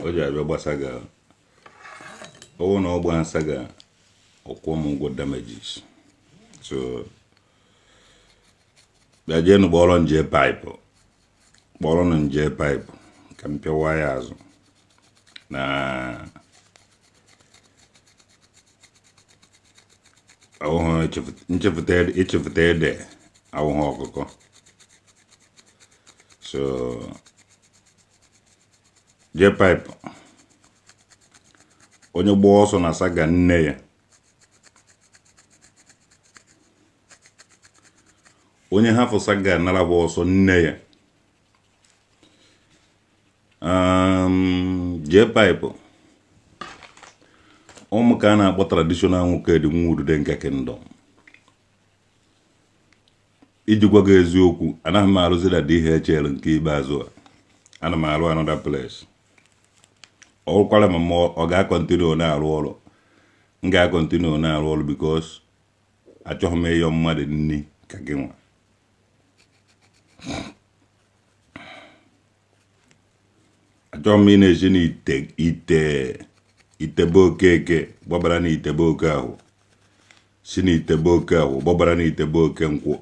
O ji abịa gba saga. Ọ bụrụ na ọ gbaa saga, ọ kwụọ m ụgwọ damages. So bịa jeenụ kpọrọ m J Pipe, kpọrọnụ m J Pipe ka m pịawa ya azụ na ahụhụ nchefụta ede ahụhụ ọkụkọ. So J Pipe, onye gbaa ọsọ na saga nne ya, onye hafụ saga naraba ọsọ nne ya. J Pipe, ụmụ ka a na-akpọ traditional nwoke dị nwa udude nke kingdom. Iji gwa gị eziokwu, anaghị m arụzi na DHL nke ikpeazụ a, ana m arụ another place. Ọ bụkwara ma ọ ga-acontinue na-arụ ọrụ, m ga-acontinue na-arụ ọrụ because achọghị m ịyọ mmadụ nni ka gị nwa. Achọghị m ị na-esi n'ite ite ite be Okeke gbabara n'ite be Okeahụ, si n'ite be Okeahụ gbabara n'ite be Okenkwọ,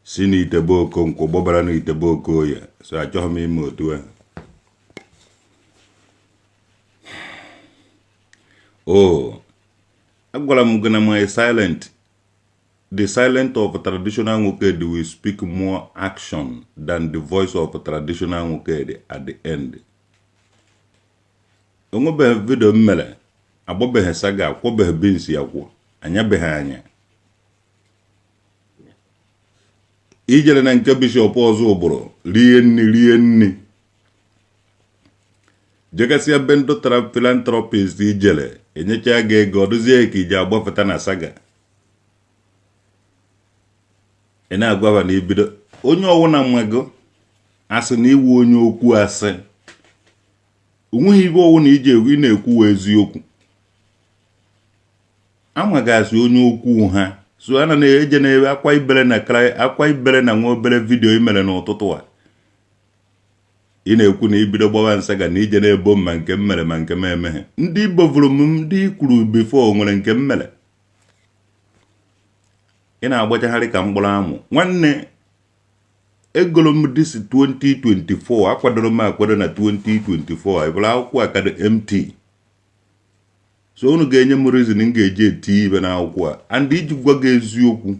si n'ite be Okonkwọ gbabara n'ite be Okoye. So achọghị m ime otu ahụ. O agwara m gị na my silent, the silent of traditional nwoke will speak more action than the voice of traditional nwoke at the end. Onwebeghị video m mere, agbabeghị saga, akwọbeghị beans, akwọ anyabeghị anya. Ijere na nke bishọp Ozubulu rie nri, rie nri, jegasịa be ndị philanthropist, ijere enyecha gị ego, ọ dụzie ka iji agbafeta na saga. Ị na-agwaba na ibido onye ọwụna mmago asị na iwu onye okwu asị, onweghị ibe ọwụna iji ị na-ekwu eziokwu. Amagasị onye okwu ha so ana na-eje n'ebe akwa ibere na akwa ibere na nwa obere video i mere n'ụtụtụ a ị na-ekwu na ibido gbawa nsaga na ije na-ebo m ma nke m mere ma nke m emeghe. Ndị bovuru m, ndị kwuru before nwere nke m mere, ị na-agbachagharị ka mkpụrụ amụ. Nwanne, egolo m this 2024, akwadoro m akwado na 2024 ebụrụ akwụkwọ akado mt. So unu ga-enye m reason m ga-eji eti ibe n'akwụkwọ a. And iji gwa gị eziokwu,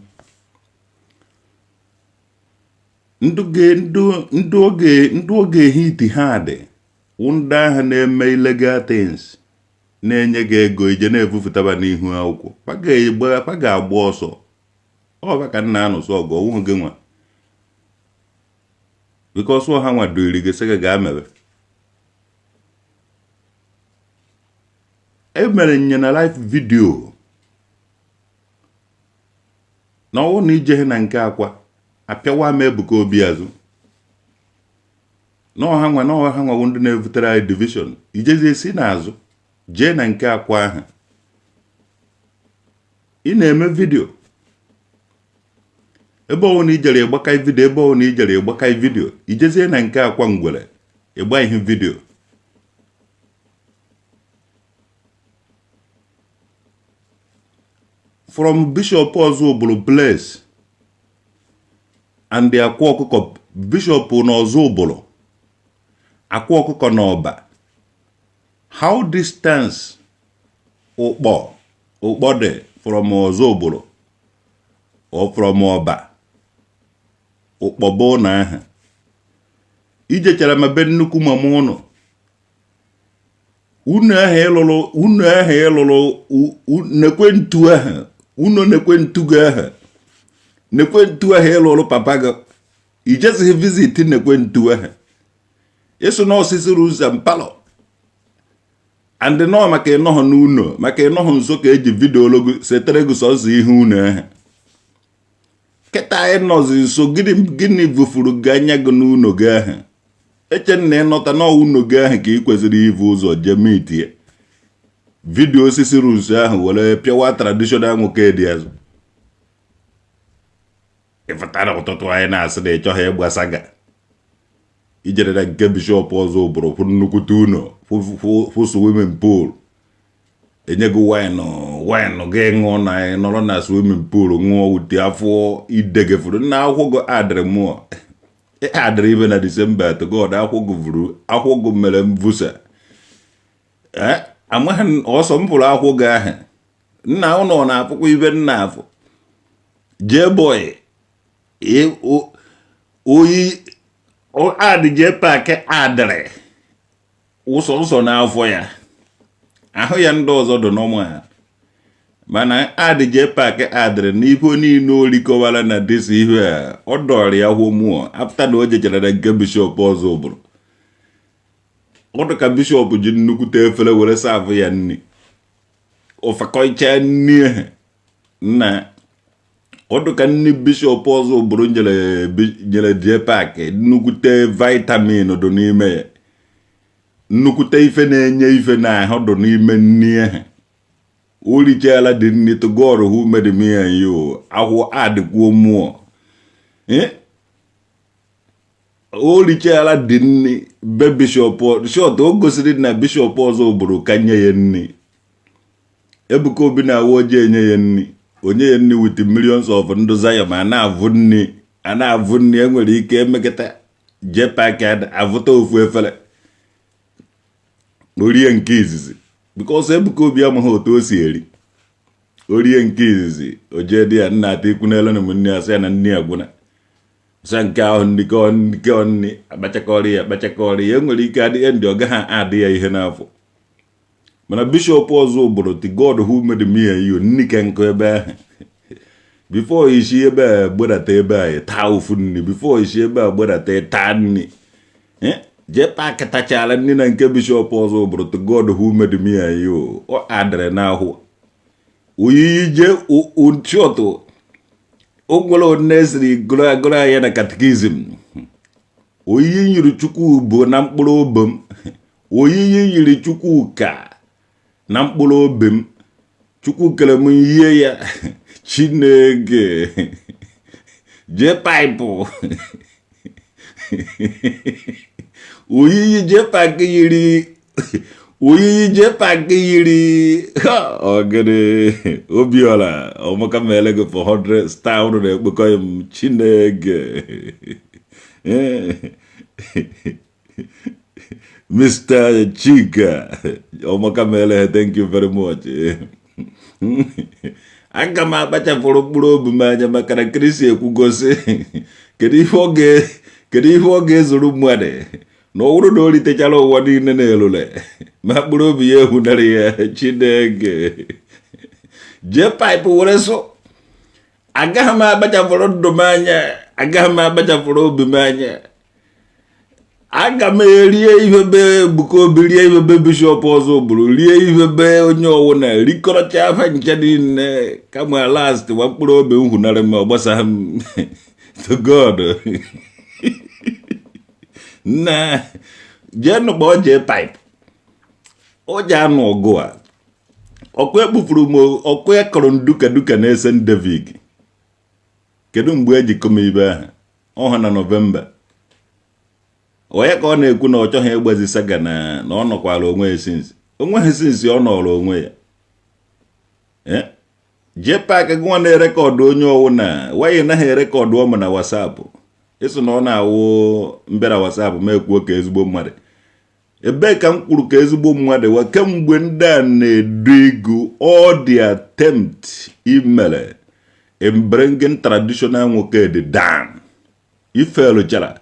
ndị oge ehiti ha dị wụ ndị ahụ na-eme illegal things, na-enye gị ego ije na-ebufụtaba n'ihu akwụkwọ. Pa ga-agba ọsọ ọ ka nna anụsọ ọgụ ọwụhụ gị nwa, because ha nwa duiri gị sị gị gaa mere. Emere nye na live video na ọwụ na ijeghe na nke akwa apịawa m Ebuka Obi azụ n'ọha nwa, n'ọha nwa bụ ndị na-ebutere anyị division. Ijezie si n'azụ jee na nke akwa ahụ ị na-eme video. Ebe ọwụ na ijere ịgbakai video, ebe ọwụ na ijere ịgbakai video, ijezie na nke akwa ngwere ịgba ihe video. From Bishop Ozubulu place and the Akwa Ọkụkọ Bishop na Ozubulu, Akwa Ọkụkọ na Ọba, how distance Ụkpọ Ụkpọ dị from Ozubulu or from Ọba? Ụkpọ bụ na aha ijechara ma be nnukwu mama ụnụ, unu ahụ ịlụrụ, unu ahụ ịlụrụ, nekwe ntu ahụ unu, nekwe ntu gị ahụ, nekwe ntu ahụ ịlụrụ papa gị. Ijezighị visit nekwe ntu ahụ ịsụ na osisi rooms and parlour and nọ maka ịnọghọ n'ụlọ, maka ịnọghọ nso ka eji video ologo setere gị sọsọ ihe unu ahụ. Kịta anyị nọzi nso, gịnị gịnị bufuru gị anya gị n'ụlọ gị ahụ? Eche na ịnọta n'ụlọ gị ahụ ka ị kwesịrị ivu ụzọ jee meetie video osisi rooms ahụ were pịawa traditional nwoke dị azụ. Ịfụtara ụtụtụ anyị na-asị na ị chọghị ịgba saga. Ijere na nke Bishop Ozubulu, fụ nnukwute ụlọ, fụ swimming pool, enye gị wine, wine gị ṅụọ na nọrọ na swimming pool ṅụọ ute afọ idegefuru nna akwụkwọ gị adịrị mụọ adịrị ibe na December. To God, akwụkwọ gị vuru akwụkwọ gị mere mvusa. Amaghị ọsọ m pụrụ akwụkwọ gị ahụ nna ụnọ na-afụkwa ibe nna afụ jee boy oyi adị jee paakị adịrị ụsọ ụsọ n'afọ ya ahụ ya. Ndị ọzọ dị n'ọmụ ha, mana adị jee paakị adịrị n'ife niile o rikọwara na dịsi ihe a ọ dọrọ ya hụ mmụọ. After na o jechara na nke Bishop Ozubulu, ọ dị ka bishop ji nnukwute efere were serve ya nri, ụfakọcha nri ahụ nna. Ọ dị ka nri Bishop Ozubulu nyere jee paakị, nnukwute vitamin dị n'ime ya, nnukwute ife na-enye ife n'ahụ dị n'ime nri ahụ. O richaala dị nri. To God who made me and you, ahụ adịkwuo mmụọ. O richaala dị nri be Bishop shọt, o gosiri na Bishop Ozubulu ka nye ya nri. Ebuka Obi na-awa ojii enye ya nri, onye ya nri with millions of ndụ Zion. Ma a na-avụ nri, a na-avụ nri, enwere ike emekọta jee paakị avụta ofu efere orie nke izizi, because Ebuka Obi amaghị otu o si eri. Orie nke izizi, o jee dị ya nna ata ikwu n'elu na m nne asị ya na nne agwụna sa nke ahụ nri ke nri akpachakọrọ ya akpachakọrọ ya. Enwere ike adịghị ndị ọ gaghị adị ya ihe n'afọ. Mana Bishop Ozubulu, the God who made me and you, nni ke nkụ ebe ahụ. Before isi ebe a gbedata ebe a taa ofu nri, before isi ebe a gbedata taa nri, jee paakị tachara nri na nke Bishop Ozubulu. To God who made me and you, ọ adịrị n'ahụ oyiyi jee shọtụ o nwere onye esiri gụrụ agụrụ anya na catechism. Oyiyi yiri Chukwu bụ na mkpụrụ obi m, oyiyi yiri Chukwu ka na mkpụrụ obi m. Chukwu kere m yie ya. Chineke, jee paịpụ oyiyi jee paakị yiri oyiyi jee paakị yiri ogene. Obiọra ọmaka mere gị for 100 star unu na-ekpekọ m. Chineke, Mr. Chika ọmaka mere, thank you very much. Aga m akpachapụrụ mkpụrụ obi m anya maka na Kristi ekwugosi, kedu ihe ọ ga-ezuru mmadụ na ọ bụrụ na o ritechara ụwa niile na elule ma mkpụrụ obi ya ehunara ya? Chineke, jee paịpụ were sụ. Agaghị m akpachapụrụ ndụ m anya, agaghị m akpachapụrụ obi m anya. Aga m erie ihe be Ebuka Obi, rie ihe be Bishop Ozubulu, rie ihe be onye ọwụna, rikọrọcha afa nche niile, kama last wa mkpụrụ obi m hụnara m ọgbasagha m. To God nna, jeenụ kpọọ jee pipe o ji anụ ọgụ a. Ọkụ ekpufuru m, ọkụ ekọrọ nduka duka na ese David. Kedu mgbe eji kọm ibe ahụ ọha na November? Onye ka ọ na-ekwu na ọ chọghị ịgbazi saga na ọ nọkwara onwe ya since onweghị since ọ nọrọ onwe ya. Jee paakị gụnwa na-erecord onye ọwụ na wanyị naghị erecord ọmụ na WhatsApp, ịsụ na ọ na-awụ mbịara WhatsApp ma ekwuo ka ezigbo mmadụ. Ebee ka m kwuru ka ezigbo mmadụ wa? Kemgbe ndị a na-edo ego, all the attempt imere in bringing traditional nwoke dị down, ifelụchara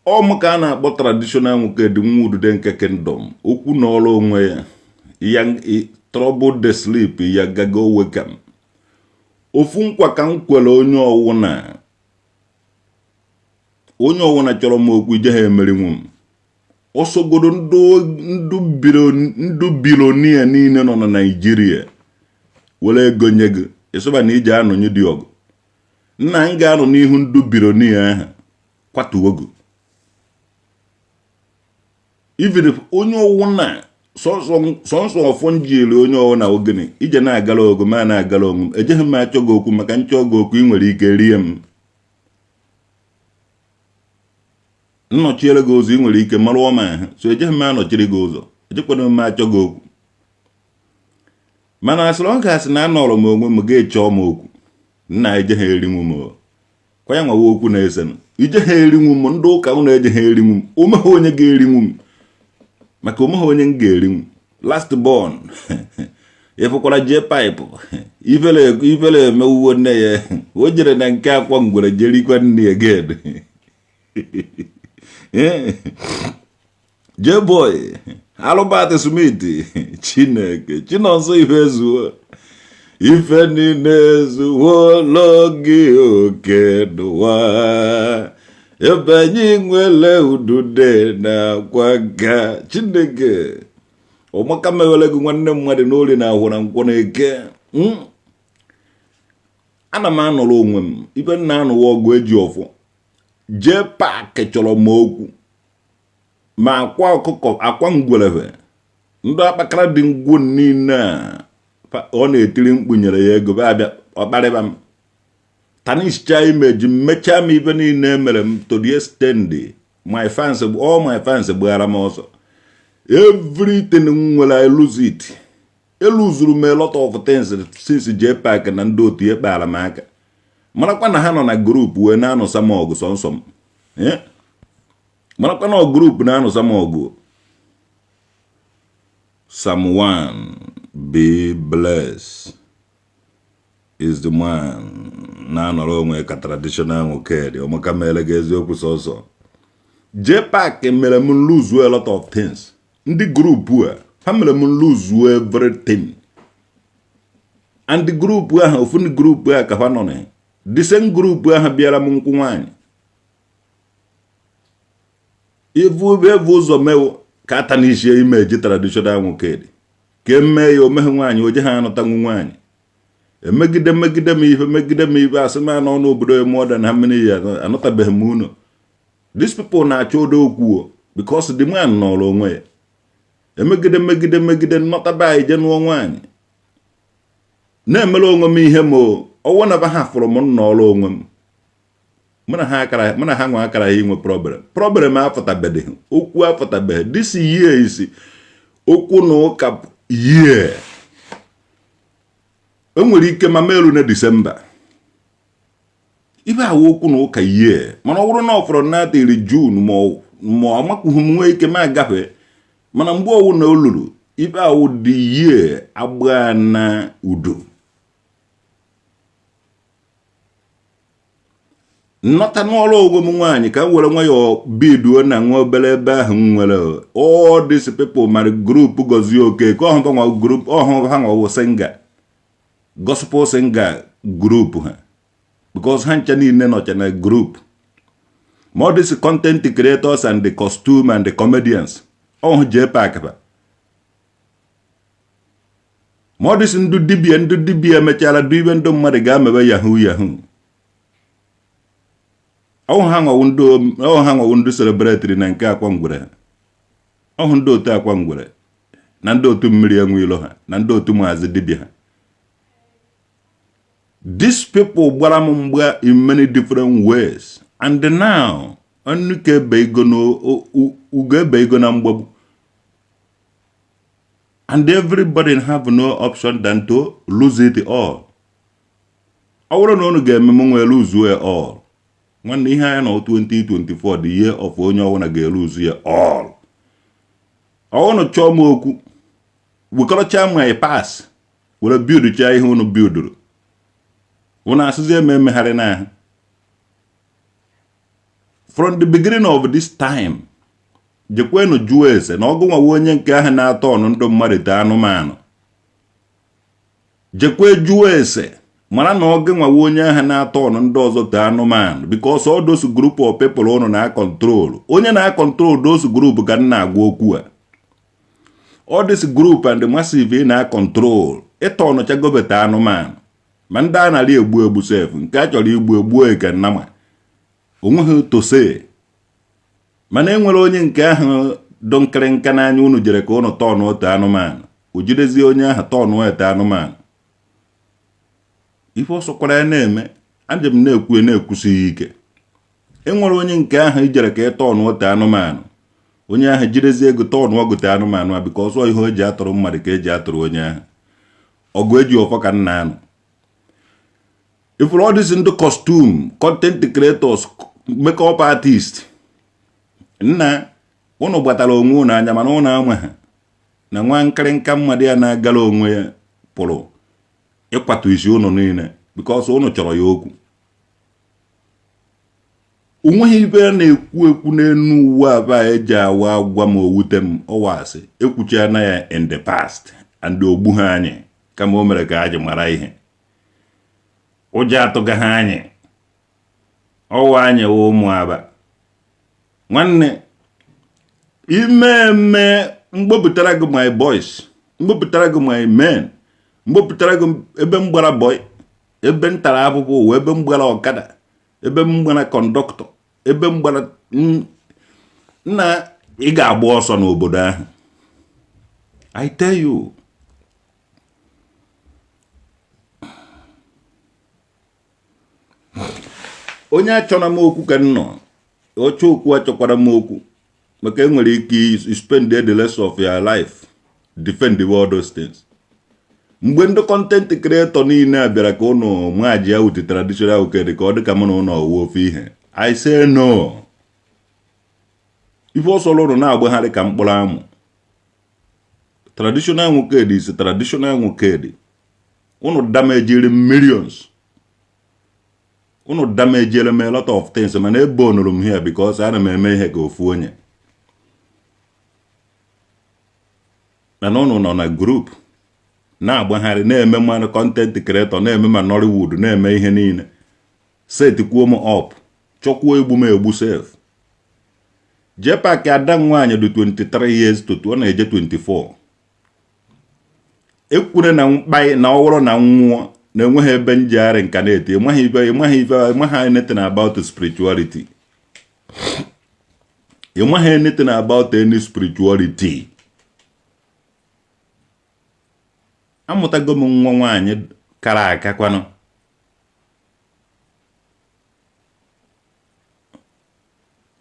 ọmụ ka a na-akpọ traditional nwoke dị nwa udude nke kingdom okwu na ọrụ onwe ya ya trouble the sleep ya gago wake am. Ofu nkwa ka m kwere onye ọwụna, onye ọwụna chọrọ m okwu ije ha emerinwu m ọsọgodo. Ndụ billionaire niile nọ na Naijiria were ego nye gị ịsụba na ije anọnye dị ọgụ nna m ga-anọ n'ihu ndụ billionaire ahụ kwatuo gị. Even if onye ọwụna sọnsọ ọfọ njiri onye ọwụna ogene ije na-agara ogo ma na-agara onwe m, ejeghị m achọ gị okwu maka nchọ gị okwu ị nwere ike rie m. Nnọchiere gị ụzọ, ị nwere ike marụọ m ahụ. So ejeghị m anọchiri gị ụzọ, ejekwana m achọ gị okwu. Mana asịrị ọ ga-asị na anọrọ m onwe m, ga-echọọ m okwu, nna, ejeghị erinwu m. Kwa ya nwawa okwu na-esenụ, ijeghị erinwu m. Ndị ụka unu ejeghị erinwu m. Omeghe onye ga-erinwu m, maka omeghe onye m ga-erinwu. Last born ịfụkwara jee paịpụ ifere ifere emewuwo nne ya. O jere na nke akwa ngwere jerikwa nne again. Jee boy Albert Smith, Chineke Chinonso, ife zuo, ife niile ezuwolo gị oke n'ụwa. Ebe anyị nwere udude na akwa nka. Chineke ọmaka mewere gị, nwanne mmadụ, n'ori na ahụ na nkwọ na eke. Ana m anọrọ onwe m. Ife nna anụwa ọgụ eji ọfọ jee paakị chọrọ m okwu, ma akwa ọkụkọ, akwa ngwerebe, ndị akpakara dị ngwo niile a ọ na-etiri mkpu nyere ya ego abịa ọkparịba m, tarnishcha image m, mechaa m ife niile mere m to the extent my fans, all my fans gbaghara m ọsọ. Everything m nwere, I lose it. Eluzuru m a lot of things since JPAC na ndị otu ya kpara m aka. Marakwa na ha nọ na group wee na-anụsa m ọgụ sọnsọ m. Marakwa na group na-anụsa m ọgụ. Psalm 1, be blessed is the man na-anọrọ onwe ka traditional nwoke dị. Ọmaka mere gị, eziokwu sọsọ. JPAC mere m lose a lot of things. Ndị group a, ha mere m lose everything. And the group ahụ, ofu ndị group a ka ha nọ na the same group ahụ bịara m nkwụ nwaanyị. Ivu evu ụzọ mewo ka ata n'isi image traditional nwoke dị ka emee ya omeghe nwaanyị, oje ha anụtanwu nwaanyị. Emegide megide m ife, megide m ife, asị m anọ n'obodo ya more than how many years, anọtabeghị m ụlọ. These people na-achọ odo okwu o, because the man nọrọ onwe ya. Emegide megide megide, nnọtaba anyị, je nụọ nwaanyị, na-emere onwe m ihe m o. Ọwụ na ba ha fụrụ m nnọrọ onwe m, mụ na ha akara, mụ na ha nwe akara ya inwe problem. Problem afụtabeghị, okwu afụtabeghị. This year is okwu na ụka year. Enwere ike ma melu na Disemba ibe awa okwu na ụka year. Mana ọ bụrụ na ọ fọrọ na iri June, ma amakwughị m, nwee ike ma agafe. Mana mgbe ọwụ na olulu ibe awụ dị year agba na udo nnọta n'ọrụ onwe m nwaanyị, ka m were nwayọọ biduo na nwa obere ebe ahụ m nwere. All these people mara group Gozie Okeke ọhụ nwa group ọhụ ha nwawo singer, gospel singer group ha, because ha ncha niile nọcha na group. Ma all these content creators and the costume and the comedians ọhụ JPAC ba. Ma ọ dịsị ndị dibịa, ndị dibịa emechara du ibe ndị mmadụ ga-amebe yahoo yahoo. Ọhụ ha nwawu ndị celebrate na nke akwa ngwere ha. Ọhụ ndị otu akwa ngwere na ndị otu mmiri enwe ilo ha na ndị otu maazị dibịa ha. These people gbara m mgba in many different ways, and now ọnụ ka ebe ego na ugo ebe ego na mgbagbu, and everybody have no option than to lose it all. Ọ bụrụ na unu ga-eme m nwee lose it all, nwanne, ihe anya na 2024, the year of onye ọbụla ga-eluzu ya all. Ọwụnụ chọọ m okwu, wekọrọcha my pass were build chaa ihe unu builduru, unu asịzi eme emegharị n'ahụ. From the beginning of this time, jekwenu jụọ ese na ọgụ nwawa onye nke ahụ na-atọ ọnụ ndụ mmadụ tee anụmanụ. Jekwe jụọ ese mara na ọgụ nwawa onye ahụ na-atọ ọnụ ndị ọzọ tee anụmanụ, because all those group of people unu na-acontrol, onye na-acontrol those group ka m na-agwa okwu a. All this group and the massive ị na-acontrol, ịtọ ọnụchagobeta anụmanụ, ma ndị a nara egbu egbu sef, nke a chọrọ igbu egbuo eke nnama onweghị tose. Mana enwere onye nke ahụ dọ nkịrịnka n'anya unu jere ka unu tọnụ otu anụmanụ, o jidezie onye ahụ tọnụ ete anụmanụ. Ife ọsọkwara ya na-eme aja m na-ekwu na-ekwusighị ike. Enwere onye nke ahụ ijere ka ị tọọnụ otu anụmanụ, onye ahụ jirezi ego tọọnụ ọgụte anụmanụ a, because ihe o ji atụrụ mmadụ ka eji atụrụ onye ahụ. Ọgụ eji ọfọ ka nna anụ ifuru. All these ndị costume, content creators, makeup artist, nna, ụnụ gbatara onwe ụnụ anya, mana ụnụ ama ha na nwa nkịrịnka mmadụ ya na-agara onwe ya pụrụ ịkwatu isi ụnụ niile, because ụnụ chọrọ ya okwu. Onweghị ibe a na-ekwu ekwu n'enu uwe aba eji awa agwa m owute m ọwa asị ekwuchiana ya in the past and ogbu ha anyị, kama o mere ka anyị mara ihe ụjọ atụga ha anyị. Ọwa anyị wụ ụmụ aba. Nwanne, ime eme mgbopụtara gị my boys, mgbopụtara gị my men, mgbopụtara gị ebe m gbara boy, ebe m tara abụbụ ụwa, ebe m gbara ọkada, ebe m gbara conductor, ebe m gbara nna, ị ga-agba ọsọ n'obodo ahụ. I tell you, onye achọna m okwu ka m nọ oche okwu, achọkwara m okwu, maka enwere ike spend the rest of your life defend all those things. Mgbe ndị content creator niile a bịara ka ụnụ maji ya with traditional ukede, ka ọ dị ka mụ na ụnụ ọwụ ofe ihe, I say no. Ife ọsọrọ ụnụ na-agbagharị ka mkpụrụ amụ. Traditional nwokedi is traditional nwokedi. Ụnụ damejiri millions, ụnụ damajiere m a lot of things, mana ebonụrụ m here because ana m eme ihe ka ofu onye mana ụnụ nọ na group na-agbagharị, na-eme mmanụ content creator, na-eme ma Nollywood, na-eme ihe niile, setkwuo m up, chọkwuo egbu m egbu sef. Jpac, ada nwaanyị dị 23 years to ọ na-eje 24, ekwure na mkpai na ọwụrụ na nwụọ na enweghị ebe njegharị nka na-eti. Ịmaghị ife, ịmaghị ife, ịmaghị anything about spirituality, ịmaghị anything about any spirituality. Amụtago m nwa nwaanyị kara aka kwanụ.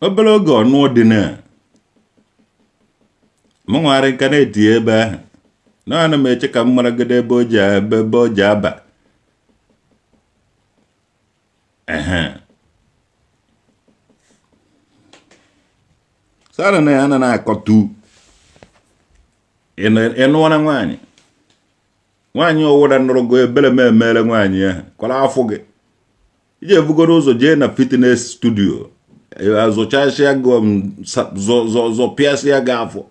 Obere oge ọnụọ dị na m nwagharị nka na-etinye ebe ahụ na ana m eche ka m maragodo ebe o ji ebe o ji aba. Ehe, sara na ya na na-akọtu. Ị nụọra nwaanyị, nwaanyị ọwụra nụrụ go ebere m emere nwaanyị ahụ kwara afọ gị iji ebugoro ụzọ jee na fitness studio, azụchasịa gị, zọpịasịa gị afọ.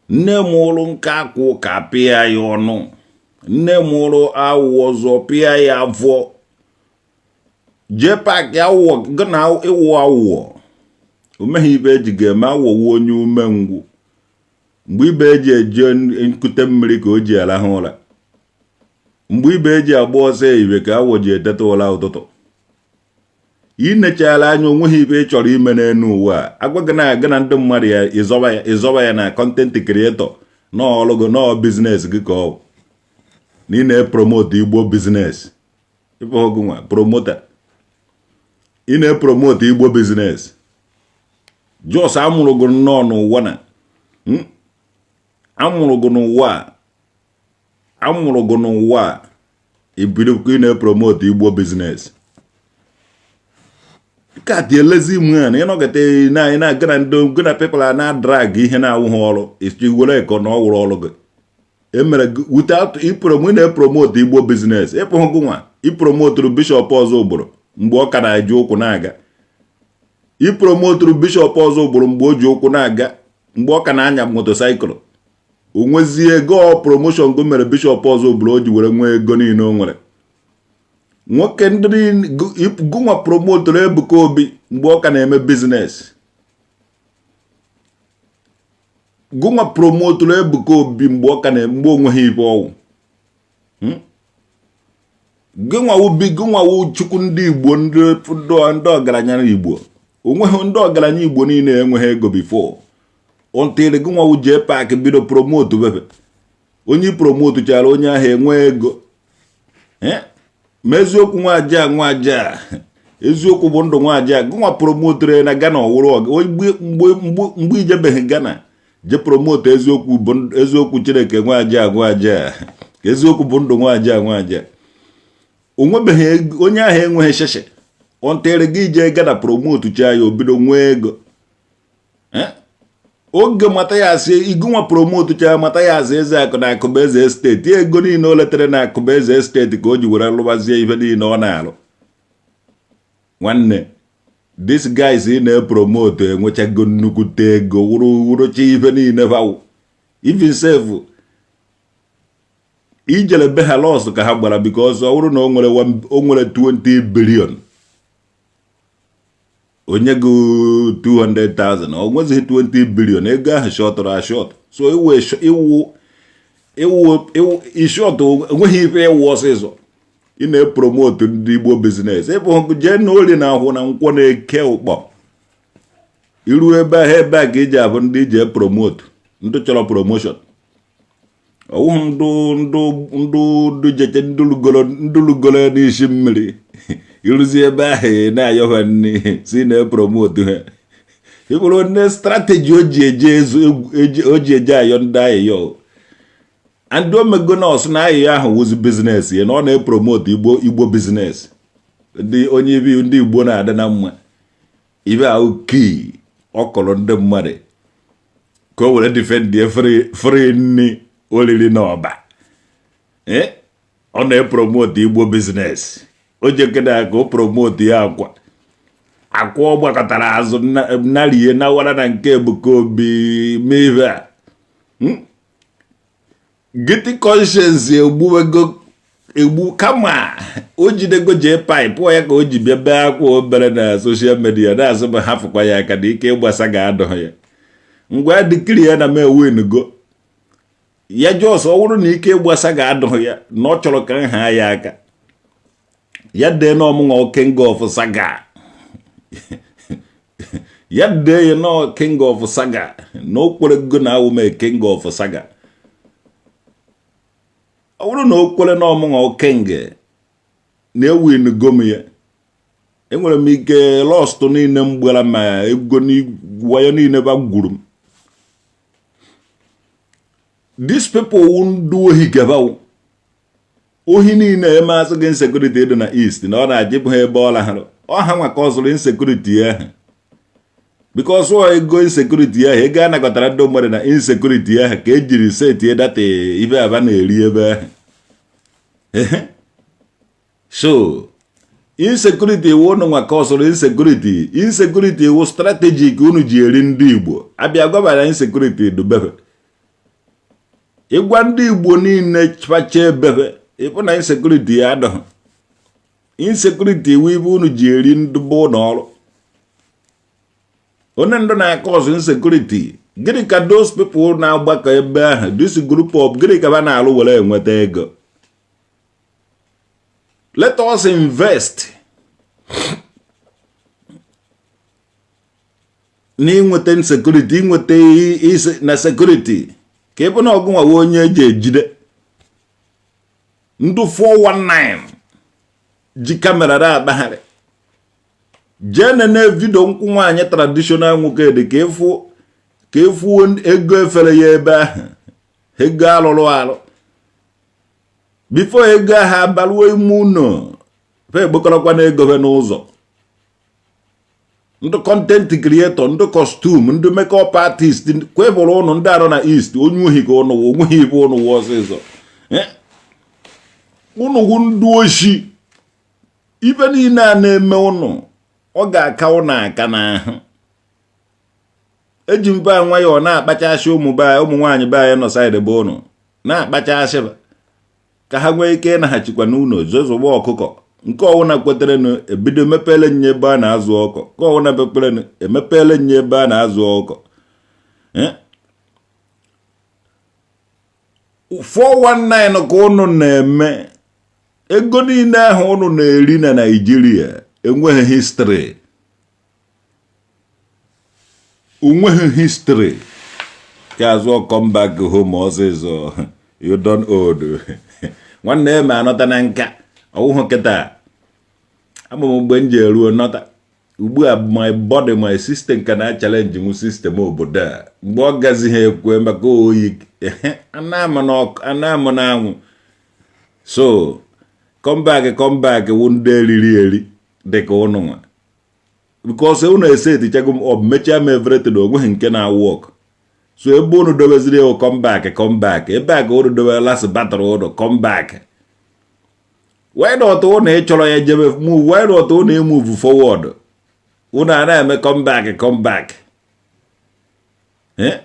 Nne mụrụ nke akwụ ka pịa ya ọnụ, nne mụrụ awụọ zọpịa ya afọ. Jee paakị awụọ gị na ịwụ awụọ o meghị ibe eji ga-eme awọwo onye umengwụ. Mgbe ibe eji eje nkute mmiri ka o ji arahụ ụra, mgbe ibe eji agba ọsọ ehihie ka awọ ji eteta ụra ụtụtụ. Inechala anya, onweghị ibe ị chọrọ ime n'elu ụwa a. Agwa gị na gị na ndị mmadụ ya ịzọba ya, ịzọba ya na content creator na ọrụ gị na business gị, ka ọ na ị na-epromote Igbo business. Ịfọgụ nwa promoter, ị na-epromote Igbo business. Jos amụrụ gị nnọọ n'ụwa na amụrụ gị n'ụwa a, amụrụ gị n'ụwa a, ibidokwa ị na-epromote Igbo business ka dị elezi man. Ịnọgide na na gị na ndị gị na people a na-adrag ihe na-awụghị ọrụ were ka na ọ wụrụ ọrụ gị emere without ipromo. Ị na-epromote Igbo business. Ịpụghị gị nwa ipromoturu Bishop ọzọ ugboro mgbe ọ ka na-eji ụkwụ na-aga, ipromoturu Bishop ọzọ ugboro mgbe o ji ụkwụ na-aga, mgbe ọ ka na-anya motorcycle. O nwezie ego promotion go mere Bishop ọzọ ugboro o ji were nwee ego niile o nwere. Nwoke ndị gụnwa promoturu Ebuka Obi mgbe ọ ka na-eme business, gụnwa promoturu Ebuka Obi mgbe ọ ka na mgbe onweghị ibe ọwụ. Gụnwawu bi, gụnwawu chukwu ndị Igbo, ndị ọgaranya Igbo. Onweghị ndị ọgaranya Igbo niile enweghị ego before until gụnwawu jee paakị bido promote bebe onye promote chara onye ahụ enwe ego. Ma eziokwu, nwaja nwaja Eziokwu bụ ndụ nwaji a gụnwa promotere na Ghana ọwụrụ mgbe ijebeghị Ghana je promote eziokwu bụ eziokwu Chineke nwaji a nwaji a eziokwu bụ ndụ nwaji a nwaji a onwebeghị onye ahụ enweghị sheshe until gị jee Ghana promote cha ya obido nwee ego. Oge Mathias igunwa promote cha Mathias Ezeaku na Akụbeze Estate, ego niile o letere na Akụbeze Estate ka o ji were lụbazie ife niile ọ na-alụ. Nwanne, this guys ị na-epromote enwechago nnukwute ego, wụrụ wụrụcha ife niile fawụ. Even sef ijere be ha, loss ka ha gbara, because ọ bụrụ na o nwere 20 billion, onye go 200,000, o nwezighị 20 billion, ego ahụ shọtụrụ ashọt. So iwu iwu ishọt, enweghị ife ịwụ ọsịsọ. Ị na-epromote ndị Igbo business, ịbụ jee na ori na ahụ na nkwọ na-eke ụkpọ iru ebe ahụ, ebe a ka iji abụ ndị iji epromote, ndị chọrọ promotion. Ọwụghị ndụ ndụ ndụ ndụ jeche ndụ lugoro n'isi mmiri ịrụzi ebe ahụ na-ayọha nri si na-epromote ha. Ịbụrụ nne strategy o ji eje o ji eje ayọ ndị ayịyọ and omego nọọsụ na ayịyọ ahụ wụzi business ya na ọ na-epromote Igbo Igbo business, ndị onye ibi ndị Igbo na-adị na mma. Ibe ahụ kii ọ kọrọ ndị mmadụ ka o were defend free nri oriri na ọba. Ọ na-epromote Igbo business, o jekena ka o promote ya akwa akwa ọ gbakọtara azụ narie nawara na nke Ebuka Obi mee ife a. Guilty conscience egbuwego egbu, kama o jidego jee pipe ya ka o ji bịa bee akwa obere na social media na-asị m hafụkwa ya aka na ike ịgbasa ga-adọ ya. Ngwa, dịkiri ya na m ewinugo ya. Just ọ bụrụ na ike ịgbasa ga-adọ ya na ọ chọrọ ka m haa ya aka, ya dee na ọmụnwa king of saga, ya dee ya nọ king of saga, na o kwerego na awụ m king of saga. Ọ bụrụ na o kwere na ọmụnwa king na-ewinugo m ya, enwere m ike lost niile m gbara ma ego wayo niile ba gwuru m. These people wụ ndị ohi gaba ohi niile eme. Asị gị insecurity dị na East na ọ na-ajịbụ ha ebe ọ lahụrụ ọha nwa ka ọ zụrụ insecurity ahụ, because ọ ego insecurity ahụ, ego a nakọtara ndị mmadụ na insecurity ahụ ka ejiri setie data ibe aba na-eri ebe ahụ. So insecurity wụ unu nwa ka ọ sụrụ insecurity. Insecurity wụ strategy ka unu ji eri ndị Igbo. Abịa gwabara insecurity dubebe ịgwa ndị Igbo niile facha ebebe ịfụ na insecurity ya adọghị. Insecurity wụ ibe unu ji eri ndị bụ ụlọ ọrụ onye ndụ na-aka ọzọ insecurity. Gịnị ka those people na-agbakọ ebe ahụ, this group of, gịnị ka ha na-alụ were enweta ego? Let us invest n'inweta insecurity, inweta na security, ka ebe na ọgụnwa onye eji ejide ndụ 419 ji camera na-akpagharị. Jee nene video nkwụ nwaanyị traditional nwoke dị ka ịfụ ego efere ya ebe ahụ, ego alụrụ alụ before ego ahụ abaruo ime ụlọ fe ekpokọrọkwa na ego fe n'ụzọ. Ndị content creator, ndị costume, ndị makeup artist kwebụrụ ụnụ ndị arụ na East, onye ohi ka ụnụ onweghị ibe ụnụ wụ ọsịsọ. Ụnụ wụ ndị oshi. Ibe niile a na-eme ụnụ, ọ ga-aka ụnụ aka n'ahụ. Eji mba nwayọọ na-akpachasị ụmụ be ụmụ nwaanyị be anyị nọ side be ụnụ na-akpachasị ka ha nwee ike ịnaghachikwa n'ụlọ zozugbo ọkụkọ nke ọwụna kwetere ebido mepele nye ebe a na-azụ ọkọ, nke ọwụna mepere emepele nye ebe a na-azụ ọkọ. 419 ka ụnụ na-eme. Ego niile ahụ ụnụ na-eri na Naịjirịa enweghị history, onweghị history ka azụ. Come back home ọsịsọ, you don old. Nwanne, eme anọta na nka ọwụhụ kịta. Ama m mgbe m ji eruo nọta. Ugbu a my body, my system ka na challenge m system obodo a. Mgbe ọ gazighị ekwe maka oyi, ana m n'ọkụ, ana m n'anwụ. So come back, come back wụ ndị eriri eri dịka ụnụ nwa, because ụnụ esetichago m ọ mechaa m everything, onweghị nke na work. So ebe ụnụ dobeziri ya, come back, come back, ebe a ka ụnụ dobere last battle ụnụ, come back. Why not ụnụ ịchọrọ ya jebe move? Why not ụnụ move forward? Ụnụ a na-eme come back, come back, eh?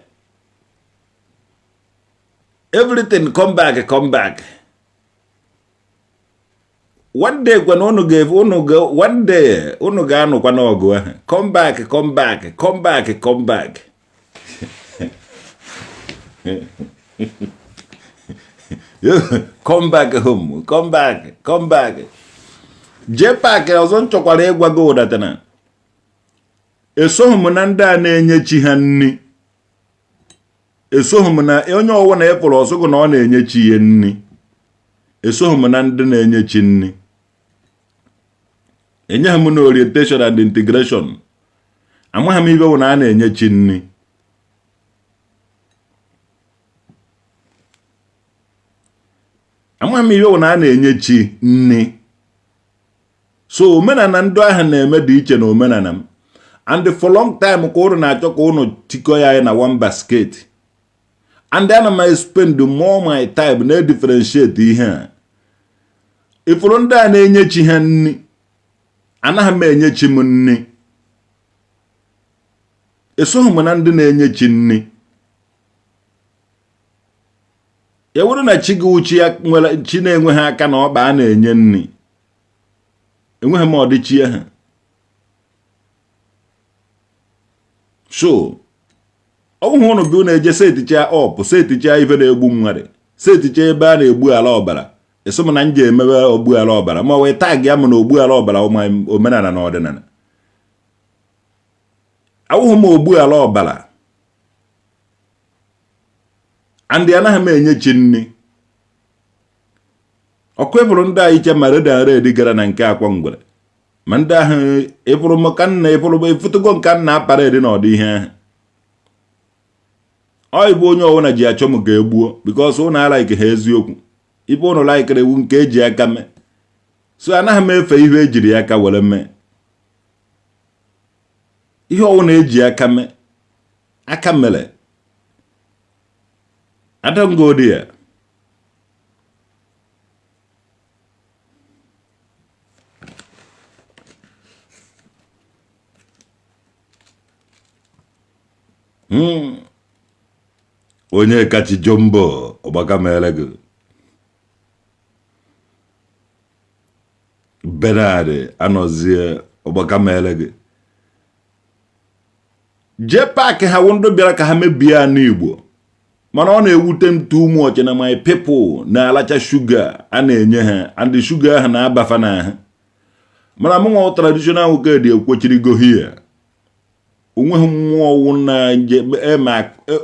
Everything come back, come back. One day kwana ụnụ ga ụnụ ga one day ụnụ ga-anụkwa n'ọgụ ahụ, come back, come back, come back, come back. Come back home, come back, come back. JPAC ọzọ m chọkwara ịgwa gị ụdatana, esoghị m na ndị a na-enye chi ha nri. Esoghị m na onye ọwụna ịpụrụ ọsụgụ na ọ na-enye chi ya nri. Esoghị m na ndị na-enye chi nri. Enyeghị m na orientation and integration. Amaghị m ibe wụ na a na-enye chi nri. Amaghị m ibe wụ na a na-enye chi nri. So omenala ndị ahụ na-eme dị iche na omenala m, and for long time ka ụnụ na-achọ ka ụnụ tikọ ya na one basket, and ana m spend more my time na differentiate ihe a. Ifuru ndị a na-enye chi ha nri, anaghị m enye chi m nri. Esoghị m na ndị na-enye chi nri. Ya wụrụ na chi gị uchi ya nwere chi na-enweghị aka na ọkpa a na-enye nri, enweghị m ọdịchi ahụ. So ọ bụghị ụnụ bi ụnụ eje seticha ọpụ, seticha ife na-egbu mmadụ, seticha ebe a na-egbu ala ọbara. Eso m na m ji emebe ogbu ala ọbara, ma wee tag ya m na ogbu ala ọbara omenala na ọdịnala. Awụghị m ogbu ala ọbara, and anaghị m enye chi nri. Ọkụ ịfụrụ ndị a iche ma red and red gara na nke akwa ngwere, ma ndị ahụ ịfụrụ m ka nna ịfụrụ ịfụtụgo nke nna aparedi na ọdị ihe ahụ. Ọ ịbụ onye ọbụla ji achọ m ka egbuo, because ụnụ alaike ha eziokwu. Ibe ụnụ laikere ewu nke eji aka mee. So anaghị m efe ihe ejiri aka were mee. Ihe ọbụla eji aka mee, aka mere, I don't go there. Onye kachi jombo ọgbaka mere gị. Bernard Anọzie, ọgbaka mere gị. JPAC ha wụ ndị bịara ka ha mebie anụ Igbo, mana ọ na-ewute m too much na my people na-alacha shuga a na-enye ha, and shuga ahụ na-abafa n'ahụ. Mana mụ nwa traditional nwoke dị ekwochirigo here. Onweghị mmụọ ọwụ na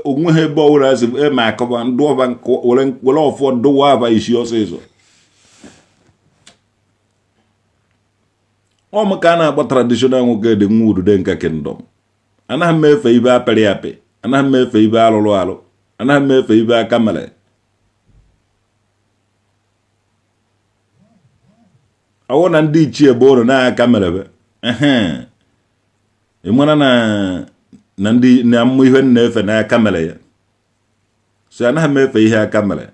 onweghị ebe ọwụrụ asị eme akọba ndụ ọba were ọfọ dụwa aba isi ọsịsọ. Ọ m ka a na-akpọ traditional nwoke dị nwa udude nka kingdom. Anaghị m efe ibe apịrị apị, anaghị m efe ibe alụrụ alụ, anaghị m efe ibe aka mere. Ọwụ na ndị ichie bụ ụrụ na-aka merebe ehe, ị mara na ndị na mmụ ihe na-efe n'aka mere ya. So anaghị m efe ihe aka mere.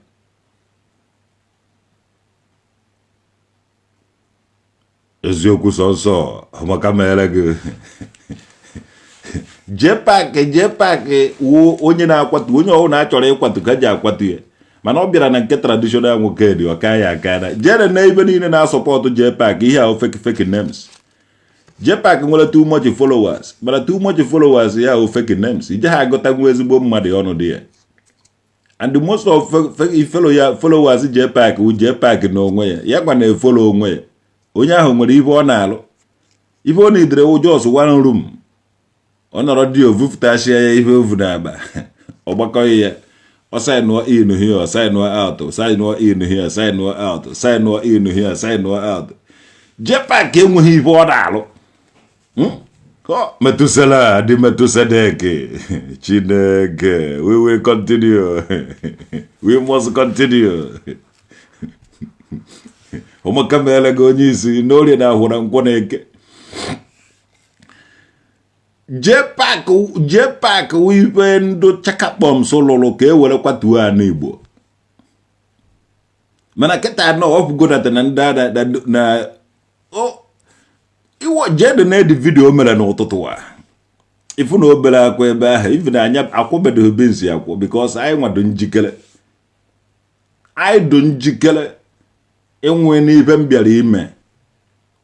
Eziokwu sọnsọ ọmaka mere gị. JPAC, JPAC wụ onye na-akwatu onye ọbụla achọrọ ịkwatu ka ji akwatu ya, mana ọ bịara na nke traditional nwoke dị ọka ya aka na jere na ebe niile na-asọpọtụ JPAC. Ihe ahụ fake, fake names. JPAC nwere too much followers, mana too much followers ya ahụ fake names. Ije ha agụtanwu ezigbo mmadụ ọnụ dị ya, and most of fellow ya followers JPAC wụ JPAC n'onwe ya. Ya gwa na-efollow onwe ya. Onye ahụ nwere ibe ọ na-alụ, ife ọ na-edere wụ just one room. Ọ nọrọ dị ovufụtachia ya ihe ovu na-aba ọgbakọ ya. Ọ signụọ in here, ọ signụọ out, signụọ in here, signụọ out, signụọ in here, signụọ out. JPAC enweghị ife ọ na-alụ. Metusela dị Metusedek. Chineke, we will continue, we must continue. Ụmụka meele gị onye isi n'orie na ahụra nkwọ na eke. JPAC, JPAC, ife ndụ chakakpọms lụrụ ka e were kwatuo ana Igbo. Mana kịta nọ ọfụgonata na ndị na iwo jede na edi video mere n'ụtụtụ a, ifu na obere akwa ebe ahụ. Ifu na anya akwụbedoghị bensi akwụ, because anyị nwado njikere, anyị dị njikere inwe n'ife m bịara ime.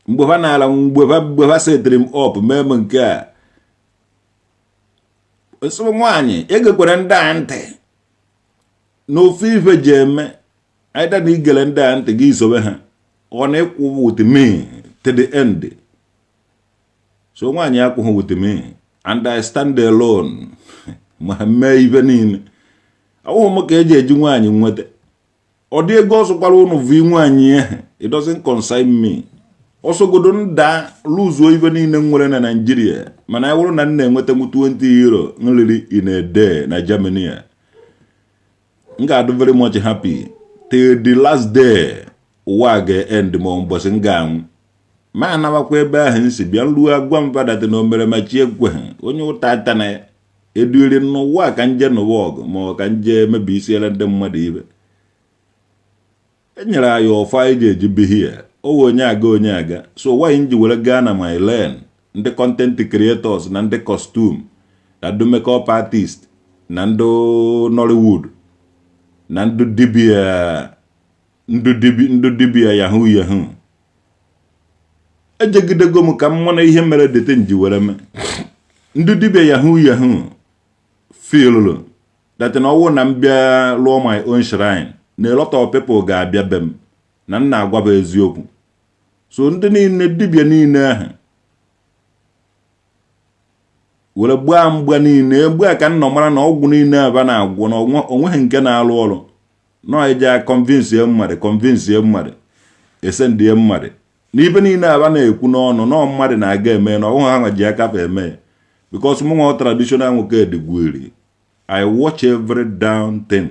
Mgbe ha na-ala, mgbe ha setịrị m up, mee m nke a nsọ nwaanyị, egekwere ndị a ntị n'ofe ife ji eme either na igere ndị a ntị gị sobe ha, ọ na ịkwụ with me to the end. So nwaanyị akwụghị with me and I stand alone ma mee ife niile. Awụghị m ka eji eji nwaanyị nweta. Ọ dị ego ọsọkwara ụnụ vụ nwaanyị ahụ, it doesn't concern me. Ọsọgodo nda luzuo ife niile m nwere na Naijiria, mana ya bụrụ na m na-enwetanwu €20 nriri in a day na Germany a, m ga-adụ very much happy till the last day ụwa ga-end, ma ụbọchị m ga-anwụ ma anabakwa ebe ahụ m si bịa. Nruo agwa m fadata na o mere ma chi ekweghị onye ụta ata na ya eduiri n'ụwa ka nje n'ụwa ọgụ, ma ọ ka nje mebi isiere ndị mmadụ ibe. E nyere anyị ọfọ anyị ji eji bihi ya owe onye aga, onye aga. So why m ji were gaa na my lane, ndị content creators na ndị costume na ndị makeup artist na ndị Nollywood na ndị dibia, ndị dibia yahoo yahoo, ejegidego m ka m mụ na ihe mere dete nji were mee ndị dibia yahoo yahoo feelụ that na ọwụ na m bịa lụọ my own shrine na a lot of people ga-abịa be m na m na-agwa bụ eziokwu. So ndị niile, dibịa niile ahụ were gbaa mgba niile egbu a ka m nọ mara na ọgwụ niile aba na-agwọ na onweghị nke na-alụ ọrụ nọ. Eje convince mmadụ, convince mmadụ, esendie mmadụ n'ibe niile aba na-ekwu n'ọnụ nọọ mmadụ na-aga eme na ọnwụ ha nwa ji aka fa eme ya, because mụ nwa traditional nwoke dịgwuri. I watch every down thing,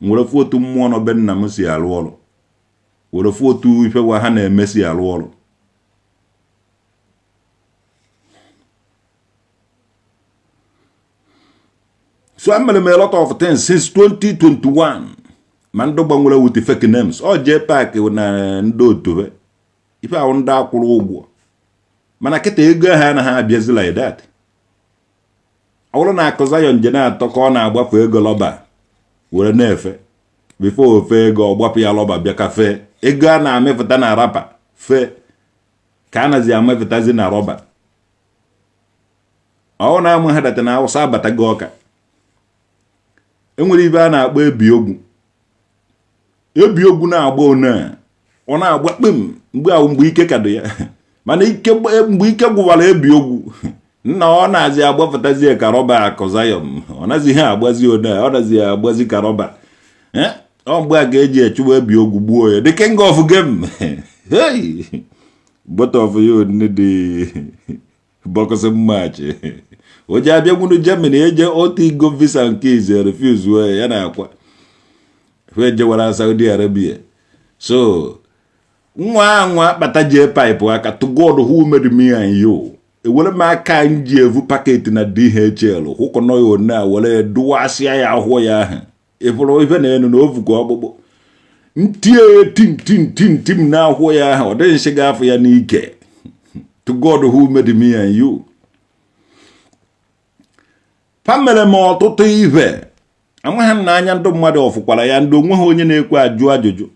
were fụ otu mmụọ nọ be nna m si arụ ọrụ, were fụ otu ife wa ha na-eme si arụ ọrụ. So emere m a lot of things since 2021, ma ndị gbanwere with fake names. Ọ JPAC na ndị otu ife ahụ, ndị akwụrụ ụgwọ. Mana kịta ego ahụ anaghị abịazi like that. Ọ bụrụ na akụ Zion je na-atọ ka ọ na-agbafe ego lọba were na-efe before ofe ego ọ gbapụ ya lọba bịa ka fee ego a na-amịpụta na rapa fee ka a nazi amịpụtazi na rọba. Ọ na-amụ ha data na Awụsa abatago ọka. Enwere ibe a na-akpọ ebi ogwu. Ebi ogwu na-agba one a, ọ na-agba kpem mgbe ahụ, mgbe ike ka dị ya. Mana ike, mgbe ike gwụwara ebi ogwu nna, ọ na-azi agbapụtazi ka rọba. Akụ Zion ọ nazi ihe agbazi one a, ọ nazi agbazi ka rọba. Ọ mgbe a ka eji echụwa ebi ogwu gbuo ya, the king of game. Hey, both of you need the boxing match. O ji abịanwuru Germany eje otu igo visa nke ize refuse ya na akwa ejewara Saudi Arabia. So nwa anwa akpata jee pipe aka. To God who made me and you, ewere m aka m ji evu packet na DHL hụkọnọ ya one a were dụwasịa ya ahụọ ya ahụ. Ịfụrụ ife na enu na ovukọ ọkpụkpụ ntie tim tim tim tim na ahụọ ya ahụ, ọ dịghị nsị ga-afụ ya n'ike. To God who made me and you, fa mere m ọtụtụ ife amaghị m na anya ndị mmadụ ọfụkwara ya. Ndị onwe ha onye na-ekwe ajụ ajụjụ,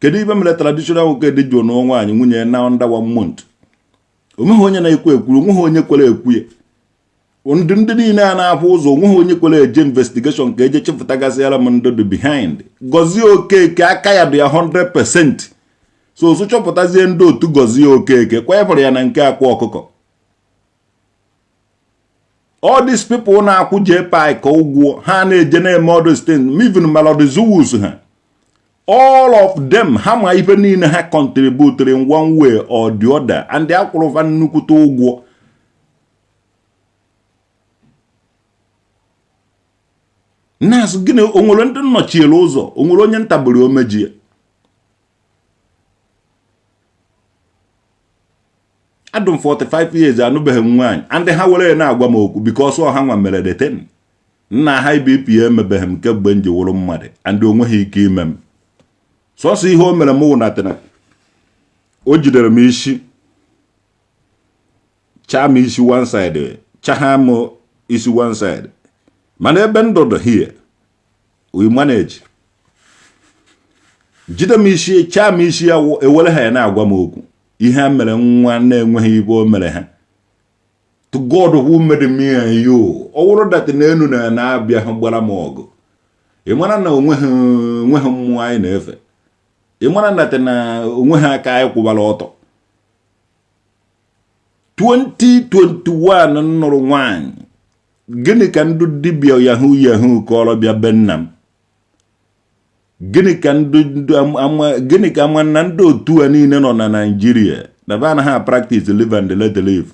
kedu ibe mere traditional nwoke dị jụụ na nwaanyị nwunye na under one month? Onweghị onye na-ekwe ekwuru, onweghị onye kwere ekwu ya. Ndị niile a na-afụ ụzọ, onweghị onye kwere eje investigation ka eje chepụtagasịara m ndị dị behind. Gọzie Okeke, aka ya dị ya 100%. So chọpụtazie ndị otu Gọzie Okeke kwefụrụ ya na nke akwa ọkụkọ. All these people na-akwụ JPAC ụgwọ ha na-eje na-eme all those things, even Melody Zuwus ha. All of them, ha ma ife niile ha contributed in one way or the other, and akwụrụ fa nnukwute ụgwọ. Na-asị gịnị? O nwere ndị nnọchiere ụzọ? O nwere onye ntaburu omeji ya? Adụ m 45 years, anụbeghị m nwaanyị, and ha were na-agwa m okwu because ọ ha nwa mere the thing. Nna, high BP emebeghị m kemgbe m ji wụrụ mmadụ, and o nweghị ike ime m. Sọsọ ihe o mere m wụ natana o jidere m isi, chaa m isi one side, chagha m isi one side, mana ebe ndụdụ here we manage. Jide m isi, chaa m isi ya, ewere ha ya na-agwa m okwu. Ihe a mere nwa na-enweghị ibe o mere ha. To God who made me and you, ọ wụrụ that na enu na na-abịa ha gbara m ọgụ, ị mara na onweghị onweghị mmụọ anyị na-efe. Ị mara that na onweghị aka anyị kwụbara ọtọ. 2021 nụrụ nwaanyị. Gịnị ka ndị dibịa yahoo yahoo kọrọ bịa be nna m? Gịnị ka ndị ama? Gịnị ka ama na ndị otu a niile nọ na Naịjirịa na ba anaghị practice live and let live?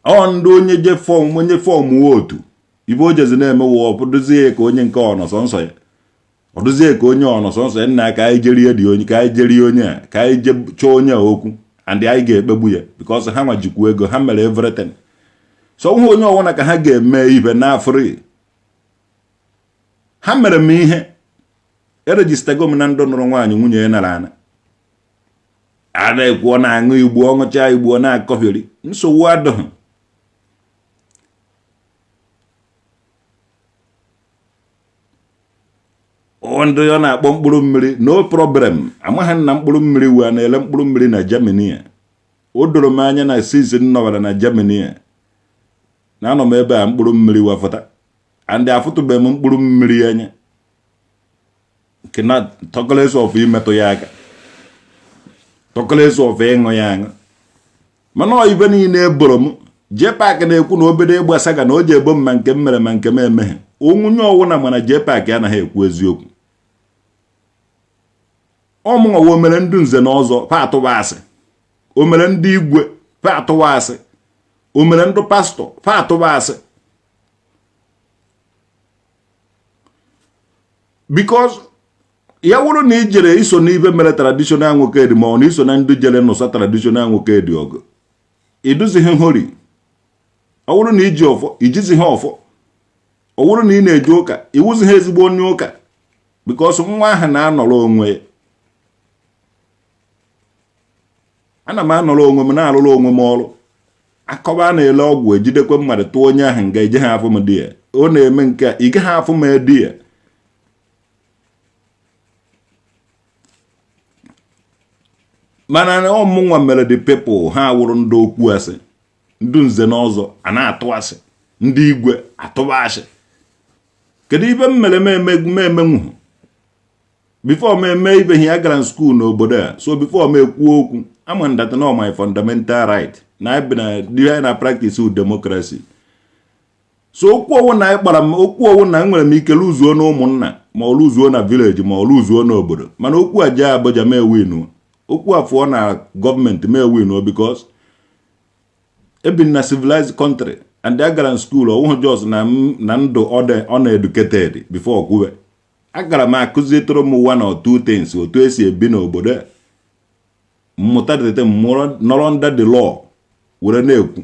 Ọ ndị onye je form, onye form otu ibe o jezi na-eme wụ ọpụdozie ka onye nke ọ nọ sọnsọ ya, ọ dụzie ka onye ọ nọ sọnsọ ya. Nna, ka anyị jerie dị onye, ka anyị jerie onye a, ka anyị je chọọ onye a okwu, and anyị ga-ekpegbu ya because ha nwa jikwa ego ha mere everything. So nwa onye ọwụna ka ha ga-eme ibe na free. Ha mere m ihe eregistergo m na ndụ nụrụ nwaanyị, nwunye ya nara ana a na-ekwu ọ na-aṅụ igbo, ọ ṅụchaa igbo, ọ na-akọgheri. Nsogbu adịghị. Ọ ndị ọ na-akpọ mkpụrụ mmiri, no problem. Amaghị na mkpụrụ mmiri wee na-ele mkpụrụ mmiri na Germany a. O doro m anya na since m nọwara na Germany a na anọ m ebe a mkpụrụ mmiri wafụta, and afụtụbeghị m mkpụrụ mmiri anya nke na talk less of imetụ ya aka, talk less of ịṅụ ya aṅụ. Mana ọ ibe niile eboro m, JPAC na-ekwu na obodo ịgba saga na o ji ebo m ma nke m mere ma nke m emeghe. Onwunye ọwụna, mana JPAC anaghị ekwu eziokwu. Ọmụnwawo o mere ndị nze na ọzọ pa atụwa asị, o mere ndị igwe pa atụwa asị, o mere ndị pastọ pa atụwa asị, because ya wụrụ na ị jere iso n'ibe mere traditional nwoke dị, ma ọ na iso na ndị jere nụsa traditional nwoke dị ọgụ, iduzighị hori. Ọ wụrụ na iji ọfọ, ijizighị ọfọ. Ọ wụrụ na ị na-eje ụka, iwuzighị ezigbo onye ụka, because nwa ahụ na-anọrọ onwe ya. Ana m anọrọ onwe m, na-arụrụ onwe m ọrụ. Akọba a na-ele ọgwụ, ejidekwe mmadụ tụọ onye ahụ nga, ije ha afụ m di ya. Ọ na-eme nke a, ị gaghị afụ m di ya. Mana ọmụnwa mere the people ha wụrụ ndị okwu asị, ndị nze na ọzọ a na-atụ asị, ndị igwe atụba asị. Kedu ibe m mere m emenwuhu before m eme ibe ihe? Agara m school n'obodo a, so before m ekwu okwu, ama that no my fundamental right na anyị bi na ihe na practice democracy. So okwu ọwụ na anyị kpara m, okwu ọwụ na enwere m ike luzuo na ụmụnna, ma ọ luzuo na village, ma ọ luzuo n'obodo, mana okwu a jee Abuja ma ewinu, okwu a fụọ na gọọmenti ma ewinu, because ebi na civilized country and agara m school. Ọwụhụ just na na ndụ uneducated before kwuwe. Agara m akụzietụrụ m one or two things, otu esi ebi n'obodo a. Mmụta dịte m nọrọ under the law were na-ekwu.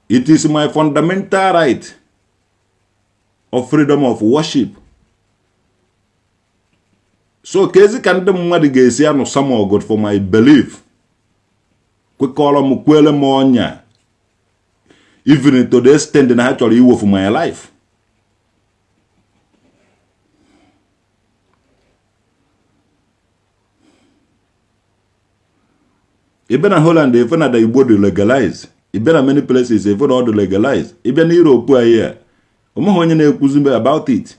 It is my fundamental right of freedom of worship. So ka ezi ka ndị mmadụ ga-esi anụsa m ọgụ for my belief, kwekọrọ m, kwere m ọnya, even to the extent na ha chọrọ iwofu my life. Ịbịa na Holland, efe na Igbo dị legalize. Ịbịa na many places, efe na ọ dị legalize. Ịbịa na Europe anyị a, onweghị onye na-ekwuzi about it.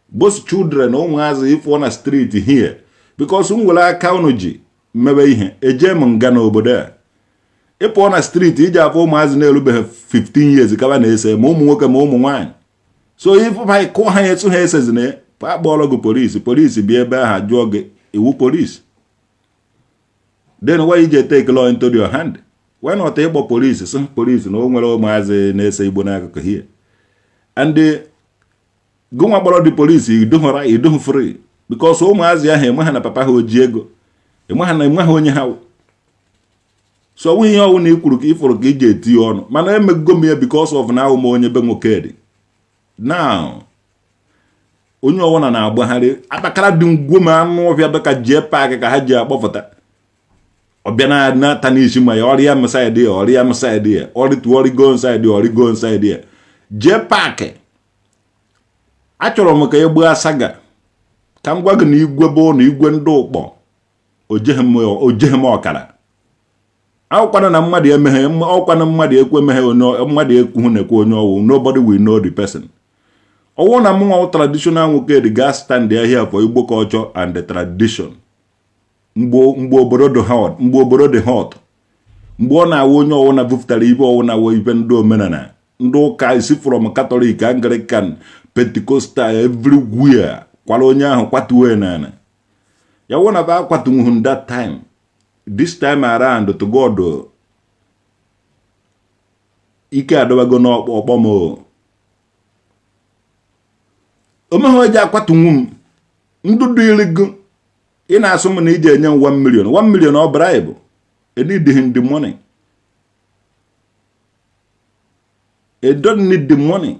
Both children, ụmụazị ịfụọ na street here, because m were aka unu ji mebe ihe, eje m nga n'obodo a. Ịpụọ na street, iji afọ ụmụazị na-erubeghị 15 years kaba na-ese, ma ụmụ nwoke ma ụmụ nwaanyị. So ife ha kụọ ha etu ha esezina ya, akpọrọ gị polisi, polisi bịa ebe ahụ jụọ gị iwu polisi. Then why you take law into your hand? Why not ịkpọ polisi, sị polisi na o nwere ụmụazị na-ese igbo n'akụkụ here? And gụnwa kpọrọ dị polisi, iduhụra iduhụ free, because ụmụazị ahụ enwe ha na papa ha oji ego, enwe ha na enwe ha onye ha wụ. So ọ nweghị ihe ọwụ na ikwuru ka ịfụrụ ka iji eti ọnụ, mana emego m ya because of na awụ m onye be nwoke dị. Now onye ọwụna na-agbagharị akpakara dị ngwo ma anụ ọhịa dịka jee paakị ka ha ji akpọpụta ọbịa na-ata n'isi ma ya ọrịa m side ya, ọrịa m side ya, ọrịtu ọrịgo side ya, ọrịgo side ya. Jee paakị, achọrọ m ka ị gbaa saga ka m gwa gị na igwe bụ na igwe ndị ụkpọ ojeghe m ọkara akwụkwana na mmadụ emeghe ọkwana mmadụ ekwu emeghe onye mmadụ ekwughị na-ekwe onye ọwụ. Nobody will know the person. Ọwụ na mụnwa traditional nwoke dị ga stand here for Igbo culture and the tradition. Mgbe obodo dị hot, mgbe obodo dị hot, mgbe ọ na-awụ onye ọwụna bupụtara ibe ọwụna wụ ibe ndị omenala ndị ụka isi from Catholic, Anglican, Pentecostal, everywhere kwara onye ahụ kwatuo n'ala ya wụ na ba akwatunwuhu that time. This time around, to God, ike adọbago n'ọkpọ ọkpọ m o omeghe oji akwatunwu m ndụ dịrị gị. Ị na-asụ m na iji enye m 1 million, 1 million ọ bribe. I need the money. I don't need the money.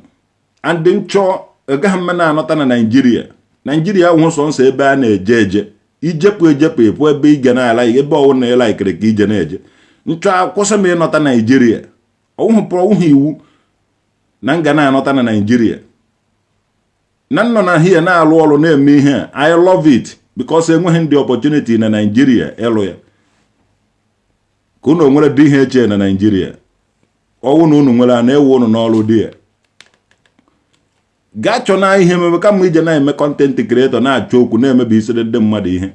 And nchọ agaghị m na-anọta na Naijiria. Naijiria ahụhụ sọ nsọ ebe a na-eje eje ijepụ ejepụ ịpụ ebe ị ga na-ala ebe ọwụ na ịlaikiri ka ije na-eje. Nchọ akwụsị m ịnọta Naijiria. Ọwụhụ pụrụ ọwụhụ iwu na m ga na-anọta na Naijiria na nnọ na hie na-alụ ọrụ na-eme ihe a. I love it because enweghị ndị opportunity na Naijiria ịlụ ya ka unu nwere dị ihe eche na Naijiria. Ọwụ na unu nwere a na-ewe unu n'ọrụ dị ya gaa chọ na ihe mebe kama ije na-eme content creator na-achọ okwu na-emebi isi ndị mmadụ ihe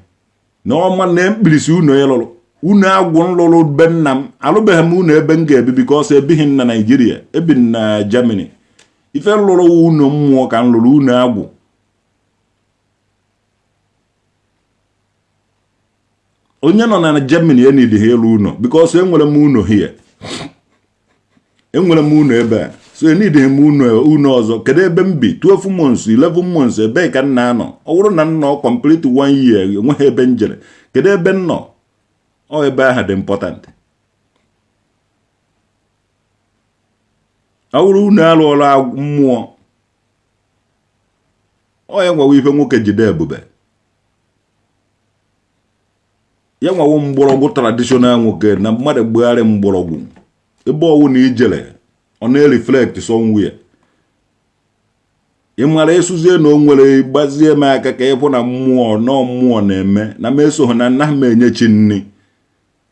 na ọma na mkpirisi unu ịlụrụ unu agwụ nlụrụ be nna m. Alụbeghị m unu ebe m ga-ebi because ebighị m na Naijiria, ebi m na Germany. Ife lụrụ unu mmụọ ka m lụrụ unu agwụ. Onye nọ na Germany enidi ha elu ụlọ because enwere m ụlọ here, enwere m ụlọ ebe a, so enidi m ụlọ ọzọ. Kedu ebe m bi? 12 months, 11 months, ebee ka m na-anọ? Ọ bụrụ na m nọ complete one year enweghị ebe m jere, kedu ebe m nọ? Ọ ebe ahụ dị important. Ọ bụrụ unu alụọla mmụọ ọ ya nwewe ife nwoke jide ebube ya nwewo mgbọrọgwụ traditional nwoke na mmadụ gbugharị mgbọrọgwụ ebe ọwụ na ijere ọ na-ereflect somewhere. Ị mara ịsụzie na o nwere gbazie m aka ka ịfụ na mmụọ nọ mmụọ na-eme na m esoghị na anaghị m enye chi nni,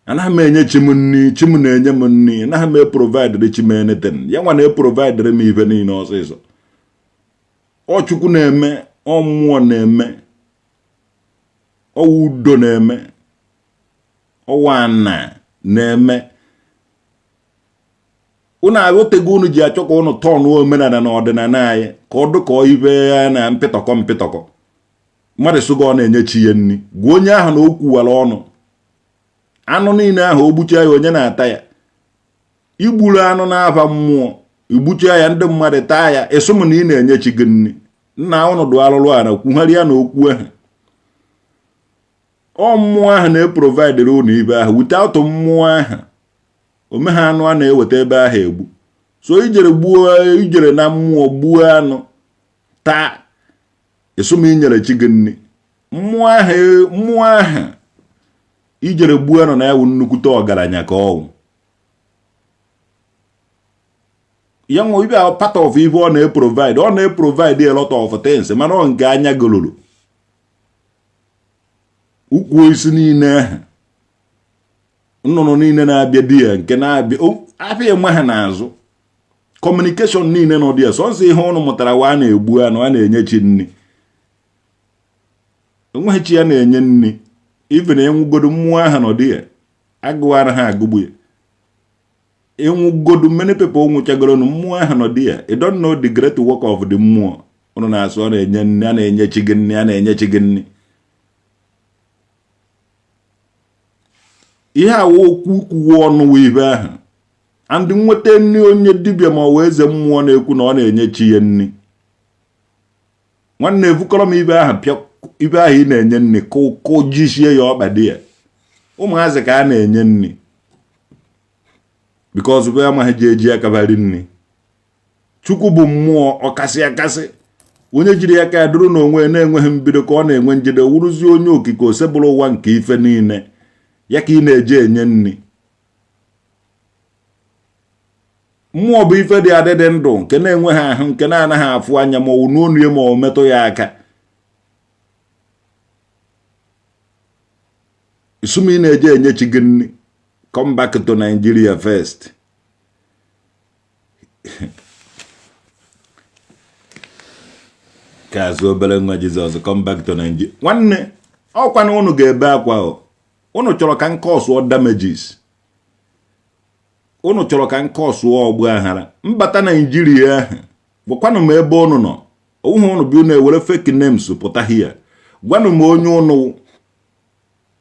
anaghị m enye chi m nni, chi m na-enye m nni, anaghị m eprovidere chi m anything. Ya nwa na-eprovidere m ife niile ọsịsọ. Ọ Chukwu na-eme, ọ mmụọ na-eme, ọ udo na-eme, ọwa ana na-eme. Unu aghọtago unu ji achọ ka unu tọnụ omenala na ọdịnala anyị ka ọ dụ ka ibe ya na mpịtọkọ mpịtọkọ. Mmadụ sụgo ọ na-enye chi ya nri, gwa onye ahụ na o kwuwara ọnụ anụ niile ahụ o gbuchaa ya, onye na-ata ya? Igburu anụ n'afa mmụọ, igbuchaa ya, ndị mmadụ taa ya, ịsụ m na ị na-enye chi gị nri. Nna ụnụ dụ alụrụ a na kwugharịa na okwu ahụ. Ọ mmụọ ahụ na-eprovidere ụnụ ibe ahụ. Without mmụọ ahụ omegha anụ a na-eweta ebe ahụ egbu. So ijere gbuo, ijere na mmụọ gbuo anụ taa, ịsụ m inyere chi gị nri. Mmụọ ahụ, mmụọ ahụ ijere gbuo anụ na ya wụ nnukwute ọgaranya ka ọwụ ya nwe ibe ahụ. Part of ife ọ na-eprovide, ọ na-eprovide a lot of things, mana ọ nke anya gololo ukwu isi niile ahụ nnụnụ niile na-abịa di ya nke na-abịa afịa enwe ha n'azụ communication niile nọ dị ya. Sọnsọ ihe ụnụ mụtara wa a na-egbu anụ a na-enye chi nri, enweghị chi ya na-enye nri. Even enwugodo mmụọ ahụ nọ dị ya, agụụ anaghị agụgbu ya. Ịnwụgodu, many people nwụchagoro na mmụọ ahụ nọ dị ya. You don't know the great work of the mmụọ. Ụnụ na-asụ ọ na-enye nri, a na-enye chi gị nri, a na-enye chi gị nri. Ihe awa okwu kwuwe ọnụ ibe ahụ and nweta nri. Onye dibịa ma ọ wụ eze mmụọ na-ekwu na ọ na-enye chi ya nri, nwanne, evukọrọ m ibe ahụ, pịa ibe ahụ ị na-enye nri, kụjisie ya ọkpa dị ya. Ụmụazị ka a na-enye nri because be amaghị ji eji akabari nri. Chukwu bụ mmụọ ọkasị akasị, onye jiri aka ya duru n'onwe ya, na-enweghị mbido ka ọ na-enwe njide, wụrụzie onye okike osebụrụ ụwa nke ife niile ya ka ị na-eje enye nri. Mmụọ bụ ife dị adị, dị ndụ, nke na-enweghị ahụ, nke na-anaghị afụ anya ma ọ wụ n'onu ya ma ọ metụ ya aka. Isumi na-eje enye chi gị nri. Come back to Nigeria first. Ka azụ obere nwa Jizọs, come back to Nigeria. Nwanne, ọkwa na unu ga-ebe akwa o. Unu chọrọ ka nke ọsụọ damages, unu chọrọ ka nke ọsụọ ọgba aghara mbata Naijiria ahụ. Gwakwanụ m ebe unu nọ. Onwe unu bi, unu ewere fake names pụta here. Gwanụ m onye unu,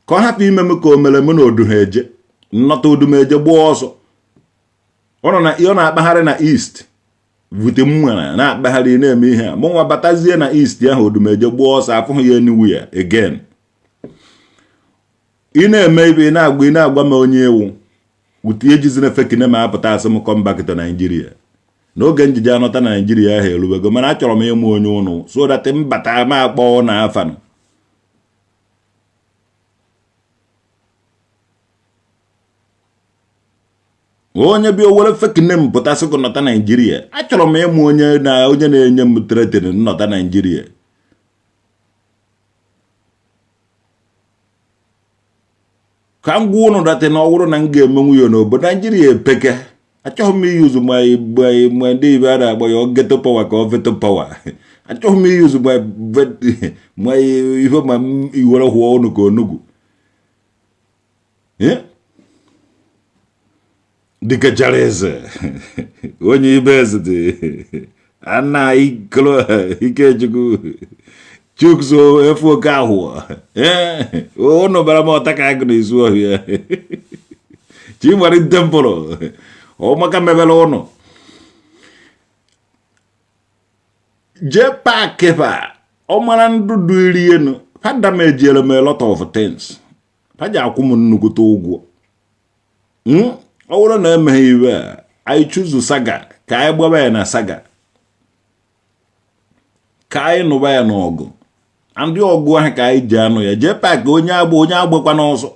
ka ọ hapụ ime m ka o mere m na Odumeje nnọta. Odumeje gbaa ọsọ, ọ nọ na ọ na-akpagharị na east vute mmara na-akpagharị na-eme ihe a. Mụnwa batazie na east ahụ, Odumeje gbaa ọsọ, afụghị ya anywhere again. Ị na-eme ibe ị na-agwa m onye ewu wute ejizina fake name apụta asị m come back to Nigeria. N'oge njije anọta na Naijiria ahụ erubego, mana achọrọ m ịmụ onye ụnụ so that mbata ma akpọ na afanụ. Onye bịa were fake name pụta sị gị nọta Naijiria, achọrọ m ịmụ onye na onye na-enye m threaten nnọta Naijiria. Ka m gwa ụnụ that na ọ bụrụ na m ga-emenwu ya n'obodo Naijiria epeke. Achọghị m iyuzu ma ndị ibe a na-akpọ ya ghetto power ka ọ veto power. Achọghị m iyuzu ma ihe ma m iwere hụọ ụnụ ka onugwu dịka chara eze onye ibe eze dị ana ikolo Ikechukwu Chukso efu oke ahụ ụnụ bara m ọta ka agụ na-ezu ọhịa Chimari tempụrụ ọmaka mebere ụnụ jee paakị fa ọ mara ndụ iri enu. Fa damajiere m a lot of things. Fa ji akwụ m nnukwute ụgwọ. Ọ bụrụ na emeghị iwe a, anyị chuzu saga ka anyị gbaba ya na saga, ka anyị nụba ya n'ọgụ. Ndị ọgụ ahụ ka anyị ji anụ ya jee paakị onye agba onye agbakwa n'ọsọ.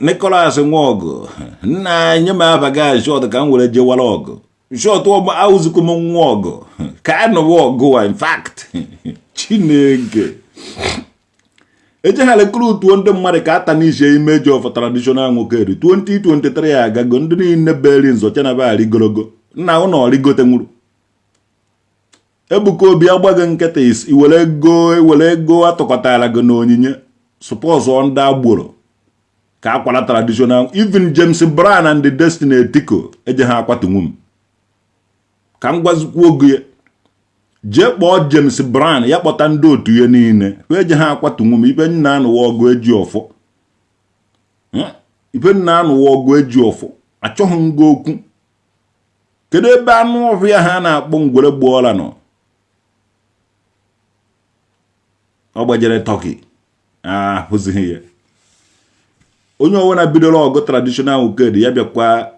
Nicholas Nwaọgụ, nna, nye m afa gị short ka m were jewara ọgụ short. Awụzikwu m nwa ọgụ ka a nụwa ọgụ a. In fact, Chineke eje ha recruituo ndị mmadụ ka ata n'isi image of traditional nwoke eri 2023 agago. Ndị niile beri nzọcha na be arigorogo nna ụnọ rigote nwuru. Ebuka Obi agbaghị nkịta, iwere ego, ewere ego atụkọtara gị n'onyinye suppose ndị agboro ka akwara traditional. Even James Brown and the Destiny Etiko eje ha akwatunwu m. Ka m gwazikwuo oge ya, jee kpọọ James Brown, ya kpọta ndị otu ya niile, eje ha akwatunwu m. Ibe nna anụwa ọgụ eji ọfọ, ibe nna anụwa ọgụ eji ọfọ. Achọghị m gị okwu. Kedu ebe anụ ọhịa ha na-akpọ ngwere gbuola nọ? Ọ gbajere Turkey, ahụzighị ya. Onye ọbụla bidoro ọgụ traditional wuked ya bịakwa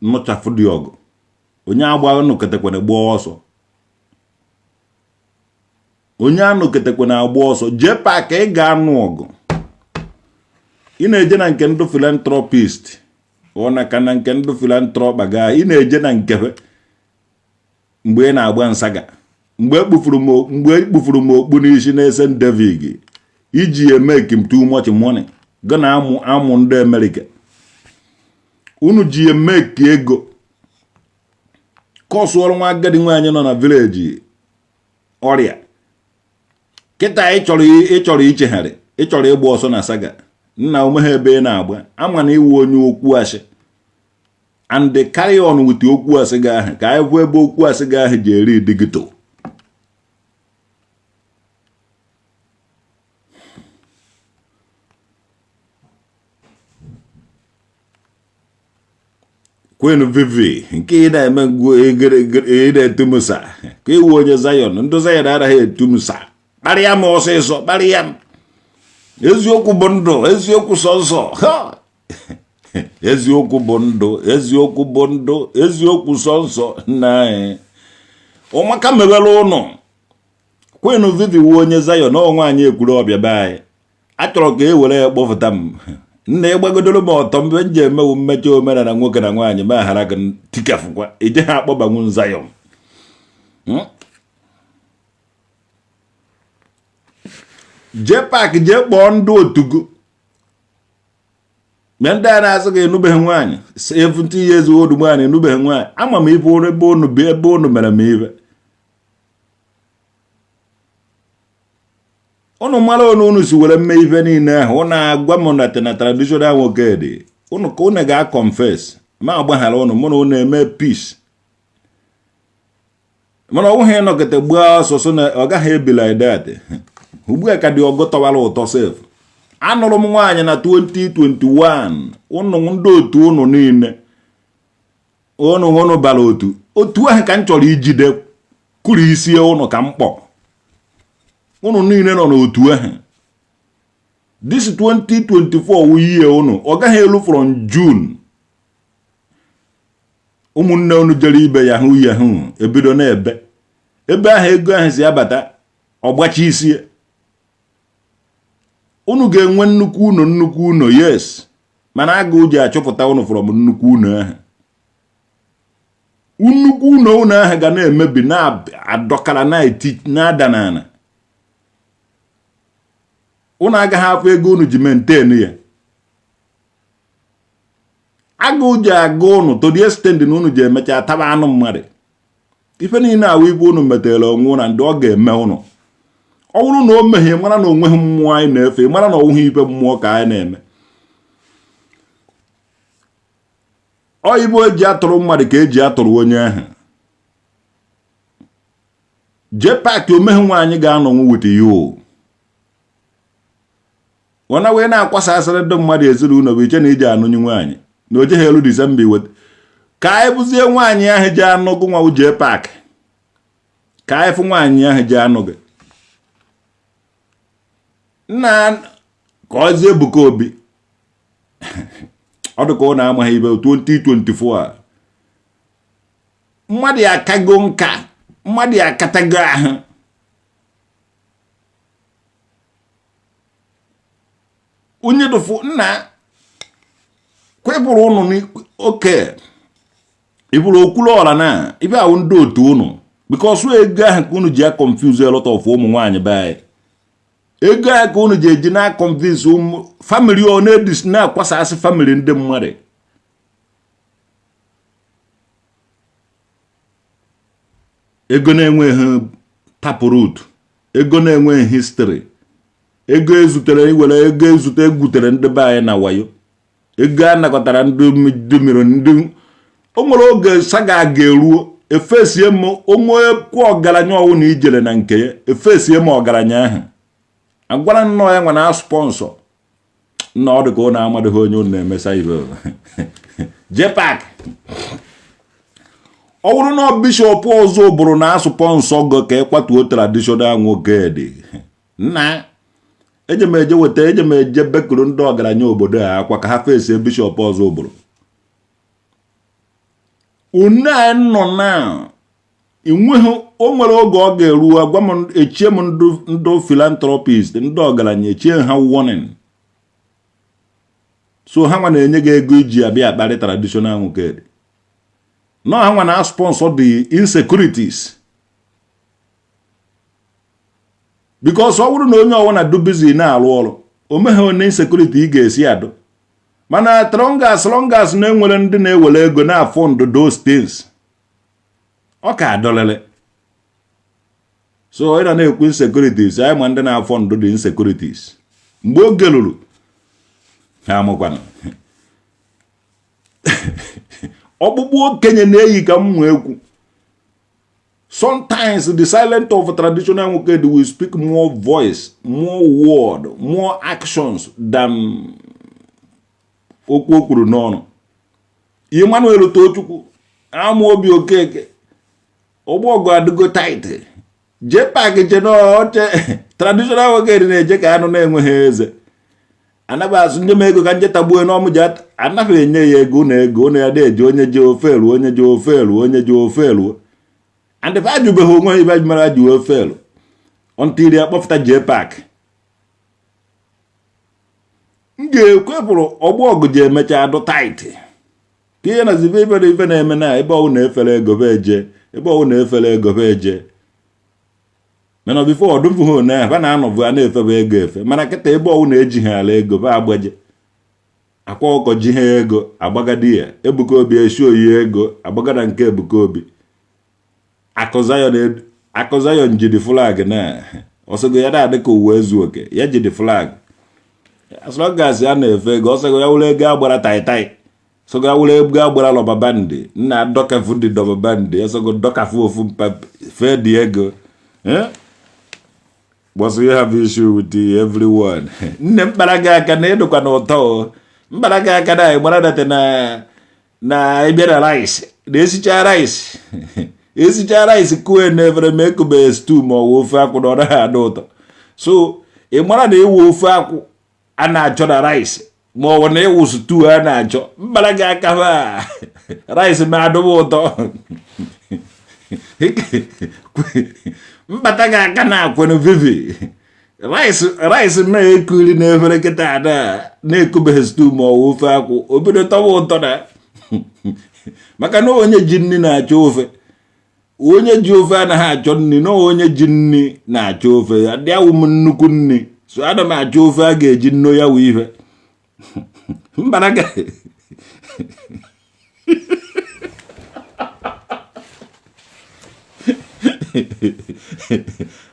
nụchafụ dị ọgụ. Onye agba nụketekwana gbaa ọsọ, onye anụketekwana agba ọsọ. Jee paakị, ị ga-anụ ọgụ. Ị na-eje na nke ndị philanthropist, ọ na ka na nke ndị philanthropa gaa. Ị na-eje na nkefe mgbe ị na-agba nsaga, mgbe ekpufuru m okpu n'isi na St. David iji emeke m too much money. Gị na amụ amụ ndị Amerịka unu ji emeke ego kọsụọrọ nwa agadi nwaanyị nọ na village ọrịa. Kịta ịchọrọ ichegharị, ịchọrọ ịgba ọsọ na saga nna omegha ebe ị na-agba ama na iwu onye okwu asị. And carry on with okwu asị gị ahụ, ka anyị hụ ebe okwu asị gị ahụ ji eri digito. Queen Vivi, nke ị na-eme ị na-etu m sir ka ị wụ onye Zion. Ndị Zion anaghị etu m sir. Kparịa m ọsịsọ, kparịa m. Eziokwu bụ ndụ, eziokwu sọnsọ. Eziokwu bụ ndụ, eziokwu bụ ndụ, eziokwu sọnsọ. Nna anyị ụmaka mewere ụnụ. Queen Vivi wu onye Zion, ọ nwaanyị Ekwulọbịa be anyị. A chọrọ ka e were ya kpọfụta m. Nna, ịgbagodoro m ọtọ mgbe m ji emewu mmecha omenala nwoke na nwaanyị ma ghara gị tikafụkwa ije ha akpọbanwu Zion. Jee pak, jee kpọọ ndị otu gị. Ma ndị a na-asị gị enụbeghị nwaanyị, 70 years old nwaanyị enụbeghị nwaanyị. Ama m ife ụrụ ebe unu bi, ebe unu mere m ibe unu mara onu unu si were mme ife niile ahụ. Unu agwa m na traditional nwoke dị unu ka unu ga-confess ma agbaghara unu, mụ na unu eme peace. Mana ọ bụghị ịnọkịta gbaa ọsọ so na ọ gaghị ebi like that. Ugbu a ka dị ọgụ tọwara ụtọ sef. Anụrụ m nwaanyị na 2021. Unu ndị otu unu niile unu bara otu otu ahụ ka m chọrọ ijide kụrụ isi unu ka m kpọ unu niile nọ n'otu ahụ. This 2024 wụ ihe unu ọ gaghị elu from June. Ụmụnne unu jere ibe yahoo yahoo ebido na-ebe ebe ahụ ego ahụ si abata ọgbachi isi. Unu ga-enwe nnukwu unu, nnukwu unu, yes, mana agụụ ji achọpụta unu from nnukwu unu ahụ. Nnukwu unu unu ahụ ga na-emebi, na-adọkara, na-eti, na-ada n'ala. Unu agaghị afụ ego unu ji maintain ya. Agụụ ji agụ unu to the extent na unu ji emecha taba anụ mmadụ. Ife niile awụ ibe unu metere onwe na ndị ọ ga-eme unu. Ọ bụrụ na o mehie, mara na onweghị mmụọ anyị na-efe, mara na ọwụghị ibe mmụọ ka anyị na-eme. Ọ ibe eji atụrụ mmadụ ka eji atụrụ onye ahụ. Jee paakị, omeghe nwaanyị ga-anọnwụ with you. Ọ na wee na-akwasa asịrị ndị mmadụ ezinụlọ bụ iche na iji anụnye nwaanyị na o jeghị elu Disemba iweta ka anyị bụzie nwaanyị ahụ ji anụ gị nwa. Jee paakị ka anyị fụ nwaanyị ahụ ji anụ gị nna ka ọzie Ebuka Obi. Ọ dị ka ọ na-amaghị ibe 2024 a mmadụ akago nka, mmadụ akatago ahụ. Onye dụfụ nna kwepụrụ ụnụ oke ịbụrụ okwulu ọra na ibe ahụ ndị otu ụnụ, because ego ahụ ka unu ji a confuse a lot of ụmụ nwaanyị be anyị. Ego ahụ ka unu ji eji na convince ụmụ family, ọ na-edis na-akwasasị family ndị mmadụ. Ego na-enweghị taproot, ego na-enweghị history, ego ezutere iwere ego ezute egwutere ndị be anyị na wayo, ego a nakọtara ndị mmiri ndị o nwere oge saga ga-eruo efesie m onwe kwa ọgaranya ọwụ na ijere na nke ya efesie m ọgaranya ahụ agwara nnọọ ya nwa na sponsor nna. Ọ dị ka ọ na-amadịghị onye unu na-emesa ibe. Jpac, ọ bụrụ na bishọp ọzọ bụrụ na a-sponsor go ka ịkwatuo traditional nwoke dị nna, eje m eje weta, eje m eje bekuru ndị ọgaranya obodo a akwa ka ha fesie bishọp ọzọ bụrụ unu anyị nọ na enweghị. O nwere oge ọ ga-eru agwa m echie m ndị philanthropist, ndị ọgaranya, echie ha warning. So ha nwa na-enye gị ego iji abịa akparị traditional nwoke dị nọ. Ha nwa na sponsor the insecurities, because ọ bụrụ na onye ọwụna du busy na-arụ ọrụ, o meghe onye insecurity ị ga-esi adụ. Mana as long as na-enwere ndị na-ewere ego na-afund those things, ọ ka adọlele. So ị na-ekwu insecurities anyị, ma ndị na-afund the insecurities. Mgbe oge ruru, ha amụkwana. Ọkpụkpụ okenye na-eyi ka mma ekwu. Sometimes the silent of traditional nwoke will speak more voice, more word, more actions than okwu o kwuru n'ọnụ. Emmanuel Tochukwu Amaobi Okeke ọgbọgụ adịgo tight. JPAC je n'oche traditional nwoke na-eje ka anụ na-enweghị eze. Anaghị asụ ndị m ego ka nje tagbuo n'ọmụ ji anaghị enye ya ego na ego na ya na-eji onye ji ofe eruo, onye ji ofe eruo, onye ji ofe eruo. And if ajụbeghị onwe ha ibe mara ji ofe elu until ya kpọpụta JPAC. M ga-ekwepụrụ ọgbọ ọgụ ji emecha adụ tight ka ihe na zibe ife na ife na-eme na ebe ọwụ na-efere ego be eje, ebe ọwụ na-efere ego be eje. Mana before ọdụmfụ ha one ha na-anọbụ a na-efebe ego efe, mana kịta ebe ọwụ na-eji ha ala ego ba agbaje akwa ọkọ ji ha ego agbagadi ya. Ebuka Obi esi oyi ego agbagada nke Ebuka Obi. Akụ Zion jidi flag na ọsọgo ya na-adị ka uwe ezu oke ya jidi flag. As long as ya na-efe ego, ọsọgo ya wụrụ ego agbara taitai, sọgo ya wụrụ ego agbara rọba band nna dọkafu dị rọba band, ọsọgo dọkafu ofu mpa fee dị ego. But you have issue with the everyone. Nne m kpara gị aka na ịdụkwa n'ụtọ o. Mkpara gị aka na ịgbara data na ịbịa na rice na esicha rice, esicha rice kue na efere ma ekube stew ma ọ wụ ofe akwụ na ọ naghị adị ụtọ. So ị mara na ịwụ ofe akwụ a na-achọ na rice ma ọ bụ na ịwụ stew a na-achọ. Mkpara gị aka ha rice ma adịghị ụtọ. Mkpata gị aka na akwenu vivi rice rice ma ekuri na efere kịta ada na-ekubeghị stew ma ọ wụ ofe akwụ obido tọwa ụtọ na maka na onye ji nri na-achọ ofe, onye ji ofe anaghị achọ nri, na onye ji nri na-achọ ofe. Adị awụ m nnukwu nri, so ana m achọ ofe a ga-eji nno ya wụ ife mbara ga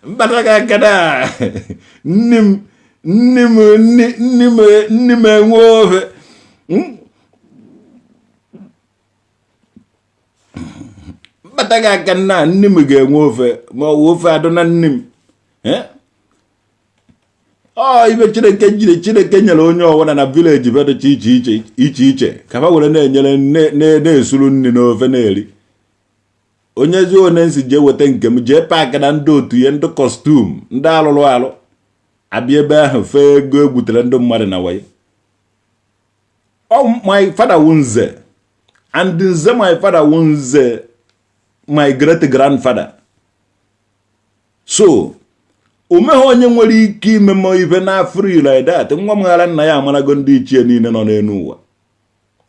mkpata gị aka na nne m nne m nne m nne m enwe ofe. Mkpata gị aka nna nne m ga-enwe ofe ma ọ wụ ofe adụ na nne m. Ọ ibe Chineke jiri Chineke nyere onye ọbụla na village bedịcha iche iche iche iche ka ha were na-enyere na-esuru nri n'ofe na-eri. Onye ezi one nsi jee weta nke m JPAC na ndị otu ya, ndị costume, ndị alụrụ alụ abịa ebe ahụ fee ego egwutere ndị mmadụ na wayo. Oh, my father wụ nze, and nze my father wụ nze, my great grandfather. So o meghị onye nwere ike ime m ife na free like that. Nwa m ghara nna ya amarago ndị ichie niile nọ n'elu ụwa,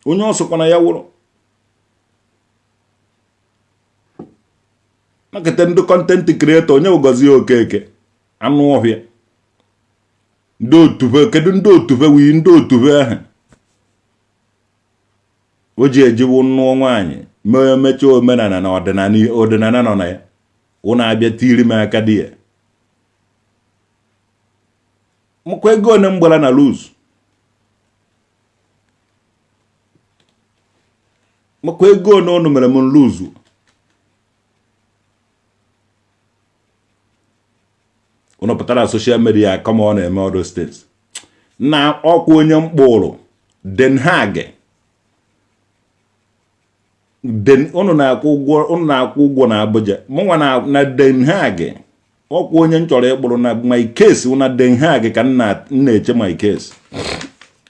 onye ọsọkwa na ya wụrụ makete ndị content creator. Onye Gozie Okeke anụ ọhịa ndị otube, kedu ndị otube wuyi ndị otube ahụ o ji ejiwu nnụọ nwaanyị mee mechaa omenala na ọdịnala nọ na ya ụnụ abịa tiri m aka di ya mkwa ego one m gbara na lose mkwa ego one ụnụ mere m lose. Ụnụ pụtara social media kama ọ na-eme all those things na ọkwa onye mkpụrụ Den Haag den ụnụ na-akwụ ụgwọ, ụnụ na-akwụ ụgwọ na Abuja, mụnwa na Den Haag. Ọkwa onye m chọrọ ịkpụrụ na my case na Den Haag ka m na-eche my case.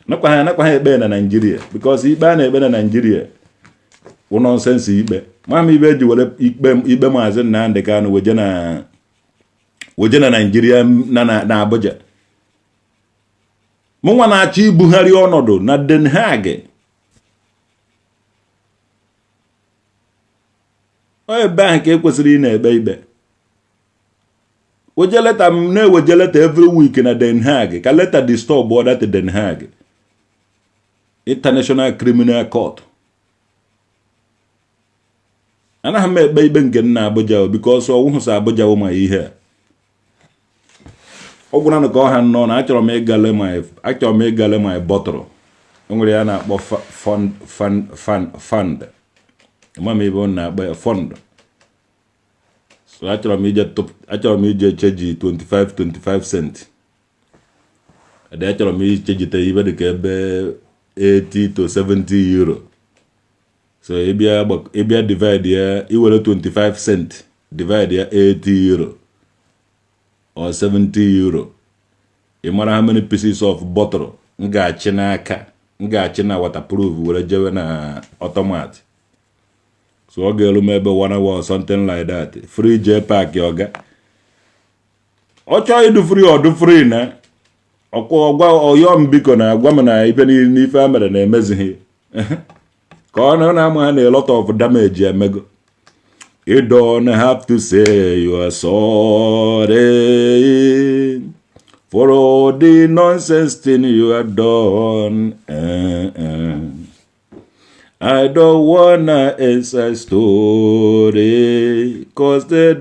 Nakwa ha anakwa ha ekpe na Naịjirịa because ikpe a na-ekpe na Naịjirịa wụ nonsense ikpe. Ma m ibe eji were ikpe ikpe Maazị Nnamdị Kanụ weje na Naịjirịa na Abuja. Mụnwa na-achọ ibugharị ọnọdụ na Den Haag. Ebe ahụ ka e kwesịrị ị na-ekpe ikpe. Weje letter m na-eweje letter every week na Den Haag ka letter disturb that Den Haag International Criminal Court. Anaghị m ekpe ikpe nke nna Abuja because ọwụhụ sọ Abuja wụ ma ihe a ọ gwụra ka ọ ha nnọọ na achọrọ m ịgale my bottle. O nwere ya na-akpọ fund fund fund fund. Ama m ebe ọ na-akpọ ya fund. So achọrọ m ije change 25 25 cent. Ede achọrọ m ichejite ibe dịka ebe 80 to 70 euro. So ịbịa divide ya, iwere 25 cent divide ya 80 euro or 70 euro, ị mara how many pieces of bottle m ga-achị n'aka, m ga-achị na waterproof were jewe na automat. So ọ ga-elu m ebe one hour or something like that. Free JPAC, ọga ọ chọọ ịdụ free, ọdụ free na ọkwa ọgwa ọyọ m, biko, na agwa m na ife niile n'ife a mere na-emezighị ka ọ na-ama ha na a lot of damage emego. You don't have to say you are sorry for all the nonsense thing you have done. I don't wanna inside story, 'cause the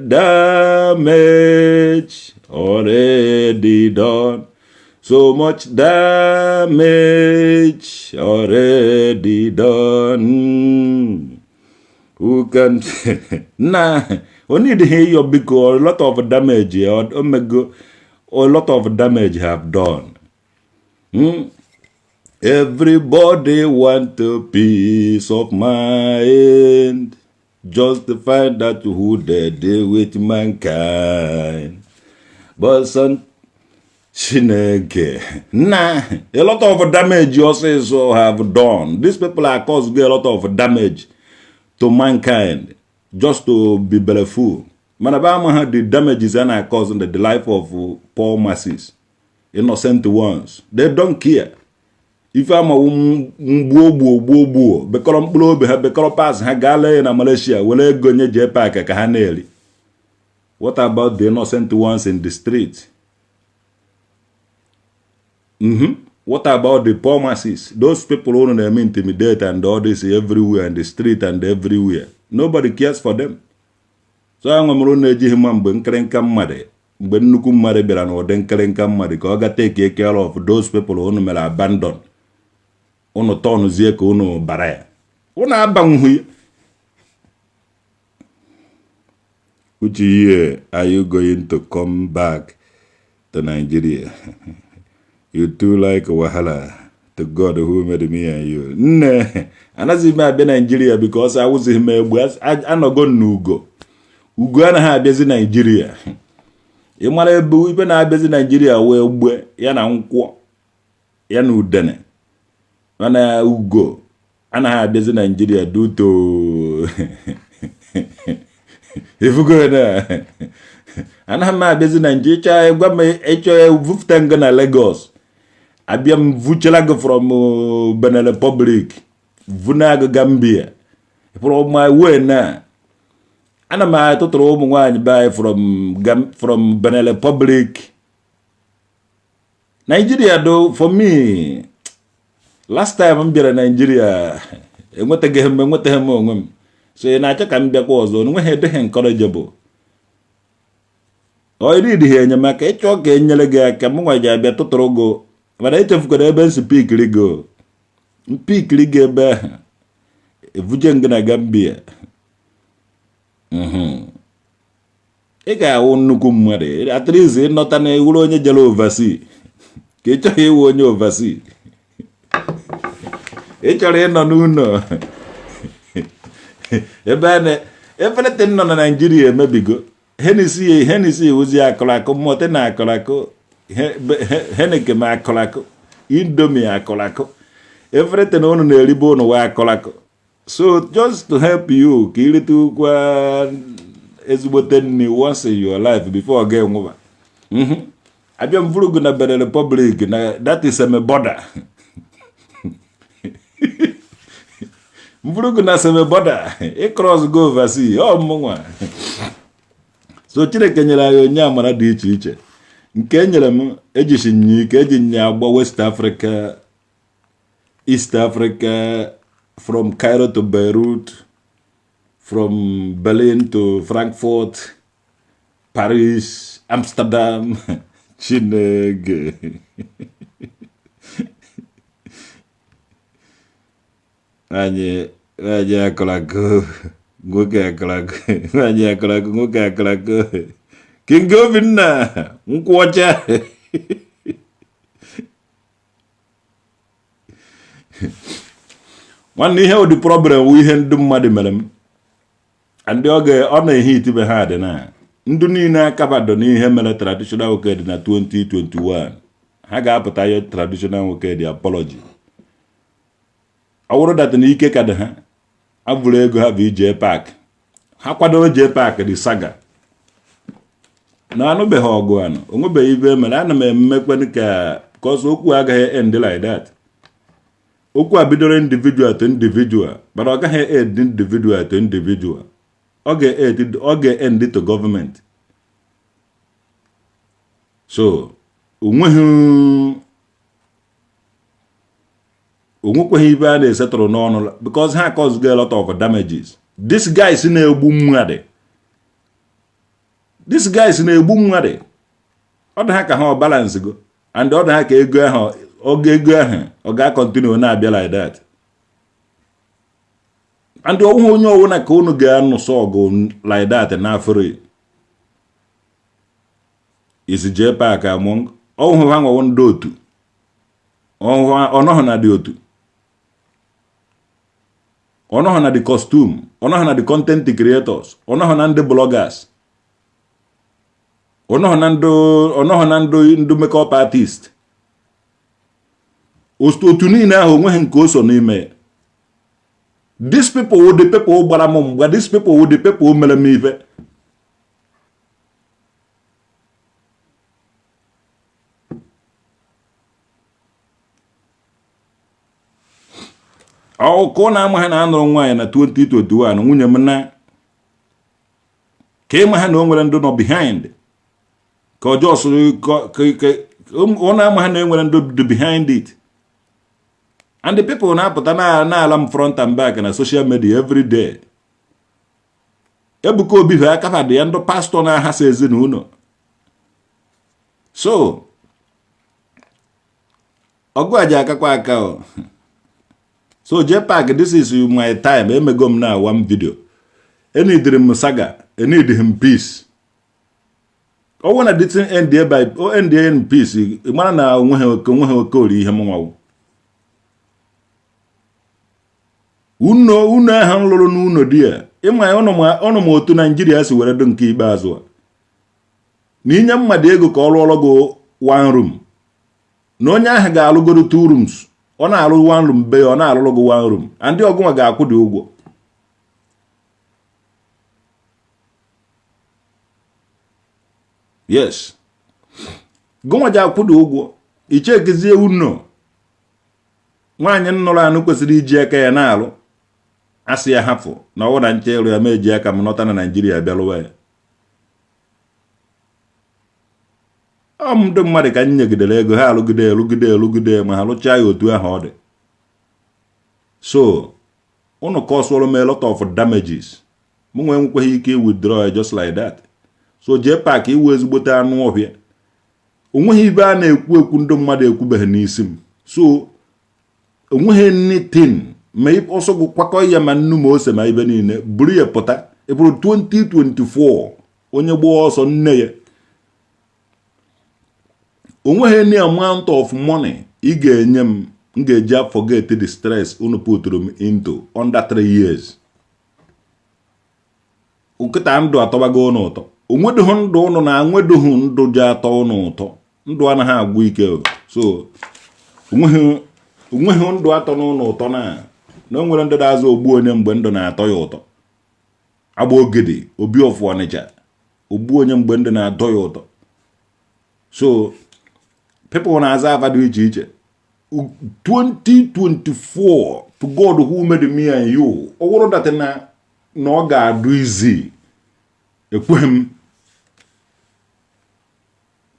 damage already done. So much damage already done. Who can na only the hear, biko? A lot of damage omego, a lot of damage have done. Everybody want a peace of mind, just to find out who they deal with mankind. But some Chineke na a lot of damage also have done. These people are causing a lot of damage to mankind just to be full. Mana ba ama ha the damages a na-cause in the life of poor masses, innocent ones. They don't care. Ife amawu mgbuo gbuo gbuo gbuo, bekọrọ mkpụrụ obi ha, bekọrọ pas ha, gaa lee na Malaysia, were ego nye JPAC ka ha na-eri. What about the innocent ones in the street? What about the poor masses? Those people who na-eme intimidate and all this everywhere in the street and everywhere. Nobody cares for them. So a nwemụrụ na-ejighị mma mgbe nkịrịnka mmadụ, mgbe nnukwu mmadụ bịara n'ụdị nkịrịnka mmadụ ka ọ ga take care of those people unu mere abandon. Unu tọnụzie ka unu bara ya. Unu abanwughị ya. Which year are you going to come back to Nigeria? You too like wahala. To God who made me and you. Nne, anaghịzi m abịa Nigeria because awụzighị m egbe, anọgo n'ugo. Ugo anaghị abịazi Nigeria. Ị mara ebe ibe na-abịazi Nigeria wee gbe ya na nkwọ ya na udene, mana ugo anaghị abịazi Nigeria due to ifugo na anaghị m abịazi Nigeria. Ịchọ gwa m, ịchọ vufute ngo na Lagos, abịa m vuchela gị from Benin Republic, vuna gị Gambia from my way. Na ana m atụtụrụ ụmụ nwaanyị be anyị from Benin Republic. Nigeria do for me, last time m bịara Nigeria, enwetaghị m onwe m. So ị na-achọ ka m bịakwa ọzọ? Onweghị edịghị encourageable. Ọ iri enyemaka, ịchọ ka e nyere gị aka, m nwa ji abịa tụtụrụ gị, mana echefukwara ebe m si pikiri gị, mpikiri gị ebe ahụ evuje gị na Gambia. Ị ga-awụ nnukwu mmadụ, at least ịnọta na ewuru onye jere overseas, ka ị chọghị ịwụ onye overseas, ị chọrọ ịnọ n'ụlọ ebe a na everything nọ na Naijiria emebigo. Hennessy, Hennessy wụzi akụrụ akụ, Maltina na akụrụ akụ, Heineken akụrụ akụ, Indomie akụrụ akụ, everything unu na-eribe unu wee akụrụ akụ. So just to help you ka irite ụkwa ezigbote nri once in your life before ọ ga-enwụba. Abịa m vụrụ gị na Benin Republic, na that is Seme border, m vụrụ gị na Seme border, ị cross go overseas. Ọ mụnwa. So Chineke nyere anyị onye amara dị iche iche. Nke e nyere m, ejisi nya ike, eji nya agba West Africa, East Africa, from Cairo to Beirut, from Berlin to Frankfurt, Paris, Amsterdam. Chineke anyị Nwaanyị akọrọ akọ, nwoke akọrọ akọ, nwaanyị akọrọ akọ, nwoke akọrọ akọ. King Obinna nkwụ ọcha. Nwanne, ihe ụdị problem wụ ihe ndị mmadụ mere m ndị oge ọ na-ehe itibe ha dị na ndụ niile akabado n'ihe mere traditional nwoke dị na 2021. Ha ga-apụta ya traditional nwoke dị apology. Ọ bụrụ that na ike ka dị ha abụrụ ego ha bụ ije park, ha kwadoro jee park dị saga na anụbeghị ọgụ anụ onwebeghị ibe mere. Ana m emekwenụ ka cause okwu agaghị end like that. Okwu a bidoro individual to individual, mana ọ gaghị end individual to individual. Ọ ga-end to government. So onweghị onwekweghị ibe a na-esetụrụ n'ọnụ because ha cause a lot of damages. This guys na-egbu mmadụ, this guys na-egbu mmadụ. Ọ dị ha ka ha ọ balance go and ọ dị ha ka ego ahụ, oge ego ahụ ọ ga-continue na-abịa like that. And ọnwụghị onye ọwụna ka unu ga-anụsọ ọgụ like that n'afrị is J Park among ọhụụ ha nwawo ndị otu ọnọhụ na dị otu, ọnọhụ na the costume, ọnọhụ na the content creators, ọnọhụ na ndị bloggers, ọnọhụ na ndị makeup artist. Otu niile ahụ, onweghị nke o so n'ime. These people wụ the people gbara m mgba. These people wụ the people mere m ife. Ọkụ na-ama ha na anụrụ nwaanyị na 2021, nwunye m na ka ịma ha na o nwere ndị nọ behind, ka ọjọọ sụrụ ka ọ na-ama ha na enwere ndị dị behind it. And the people na-apụta na-ala m front and back na social media every day. Ebuka Obi ha aka dị ya, ndị pastọ na-ahasa ezinụlọ. So ọgụ aja akakwa aka o. So J Park, this is my time. Emego m na one video. Enidiri m saga, enidiri m peace. Ọwụ na the thing end by o end in peace, ị mara na onweghị oke, onweghị oke ori ihe m nwawu unu unu ahụ m lụrụ n'ụlọ di ya. Ịma ọnụ ma otu Naijiria si were dị nke ikpeazụ a na inye mmadụ ego ka ọ rụọrọ gị one room, na onye ahụ ga-alụgoro two rooms. Ọ na-alụ one room be ya, ọ na-alụrụ gị one room, and ndị ọgụnwa ga-akwụ dị ụgwọ. Yes, gụnwa ji akwụ dị ụgwọ. Ichekezie ụnọ nwaanyị nnụrụ anụ kwesịrị iji aka ya na-alụ, asị ya hafụ na ọwụ na nche ịrụ ya ma eji aka m nọta na Naijiria bịa lụwa ya. Ọ ndị mmadụ ka m nyegidere ego ha alụgide, elugide, elugide ma ha lụchaa ya otu ahụ ọ dị. So unu cause-ụrụ m a lot of damages. Mụ nwee nwekwaghị ike withdraw ya just like that. So J Park, iwu ezigbote anụ ọhịa. Onweghị ibe a na-ekwu ekwu ndị mmadụ ekwubeghị n'isi m. So onweghị anything ma ọsọ gị kwakọ ya, ma nnu ma ose ma ibe niile buru ya pụta. Ịbụrụ 2024 onye gbaa ọsọ nne ya, onweghị any amount of money ị ga-enye m m ga-eji forget the stress unu puturu m into under 3 years. Nkịta ndụ atọbago ụnụ ụtọ. Onwedoghị ndụ ụnụ na nwedoghị ndụ ji atọ ụnụ ụtọ. Ndụ anaghị agwụ ike o. So onweghị ndụ atọ n'ụlọ ụtọ na o nwere ndị na-azụ ogbu onye mgbe ndụ na-atọ ya ụtọ. Agba ogede obi ọfụ Ọnịcha, ogbu onye mgbe ndụ na-atọ ya ụtọ. So people na-aza afa dị iche iche. 2024, to God who made me and you, ọ wụrụ that na ọ ga-adụ izi, ekweghị m,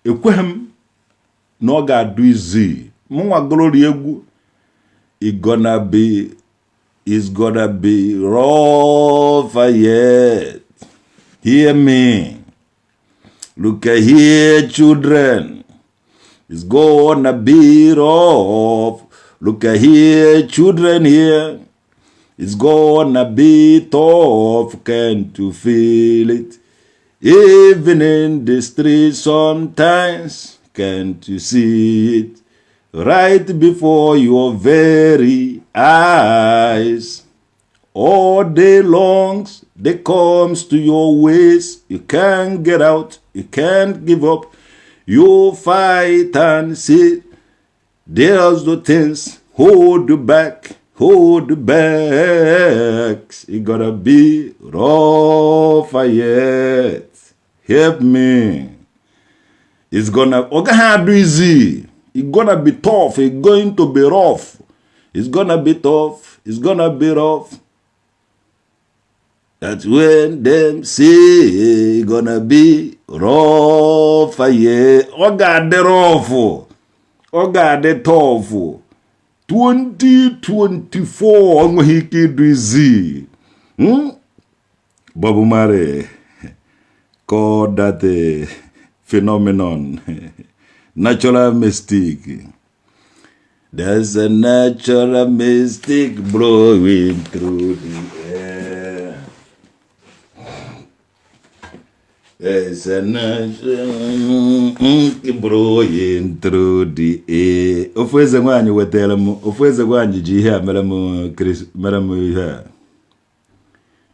ekweghị m na ọ ga-adụ izi. Mụnwa glory egwu, it gonna be, it's gonna be rough yet. Hear me, look at here, children. It's gonna be rough. Look at here, children here. It's gonna be tough, can't you feel it? Even in the street sometimes, can't you see it? Right before your very eyes. All day long, they comes to your ways. You can't get out, you can't give up. You fight and see. There's the things hold you back, hold you back. It gonna be rough yet. Help me. It's gonna ọ gaghị adụ easy. It's gonna be tough. It's going to be rough. It's gonna be tough. It's gonna be rough. That's when them say gonna be rough, yeah. Ọ ga-adị rough. Ọ ga-adị tough. 2024 ọ nweghị ike ịdụ easy. Bob Marley called that a phenomenon natural mystic. There's a natural mystic blowing through the air. There's a natural blowing through the air. Ofu eze nwaanyị wetara m, ofu eze nwaanyị ji ihe a mere m mere m ihe a.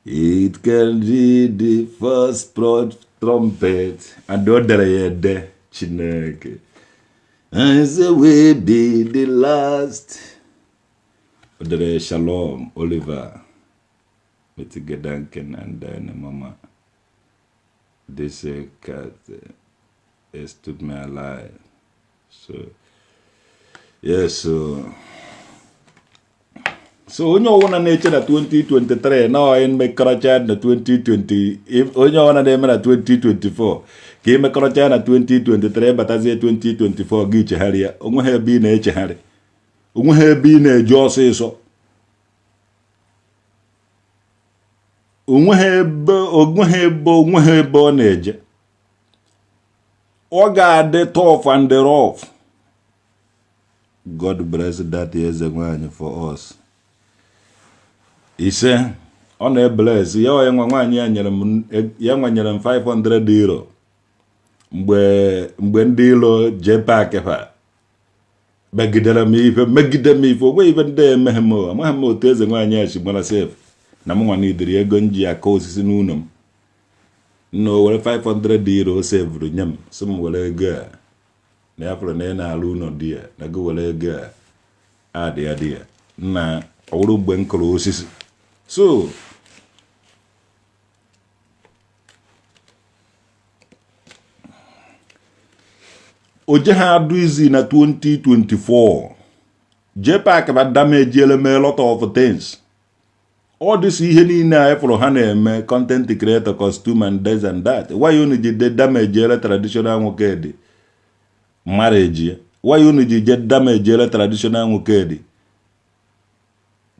It can be the first trumpet. And o dere ya ede. Chineke. And it will be the last. O dere Shalom Oliver. With Gedanken and deine Mama. This cat es tut mir leid. So, yes, so onye ọbụla na-eche na 2023 na onye mmekọrọcha na 2020, onye ọbụla na-eme na 2024 ka ị mekọrọcha na 2023, batazie 2024 gị chegharịa, onweghị ebe ị na-echegharị, onweghị ebe ị na-eje ọsịsọ, onweghị ebe, onweghị ebe, onweghị ebe ọ na-eje. Ọ ga-adị tough and rough. God bless that eze nwanyị for us. Ise ọ na-ebless ya. Onye nwa nwaanyị ya nyere m, ya nwanyere m €500 mgbe ndị ilo jee paakị ha megidere m ife, megide m ife. Onwe ife ndị emeghe m, amaghị m otu eze nwaanyị a si gbara sef na m nwa n'idiri ego m ji akọ osisi n'ụlọ m nna. O were €500 o sevuru nye m, sị m were ego a na ya fụrụ na ị na-alụ ụlọ di ya, na gị were ego a adị ya di ya nna. Ọ wụrụ mgbe m kụrụ osisi. So o je ha adụ easy na 2024. JPAC ba damage me a lot of things. All this ihe niile a fụrụ ha na-eme, content creator, costume and this and that, why unu ji de damage traditional nwoke dị marriage ya? Why unu ji je damage traditional nwoke dị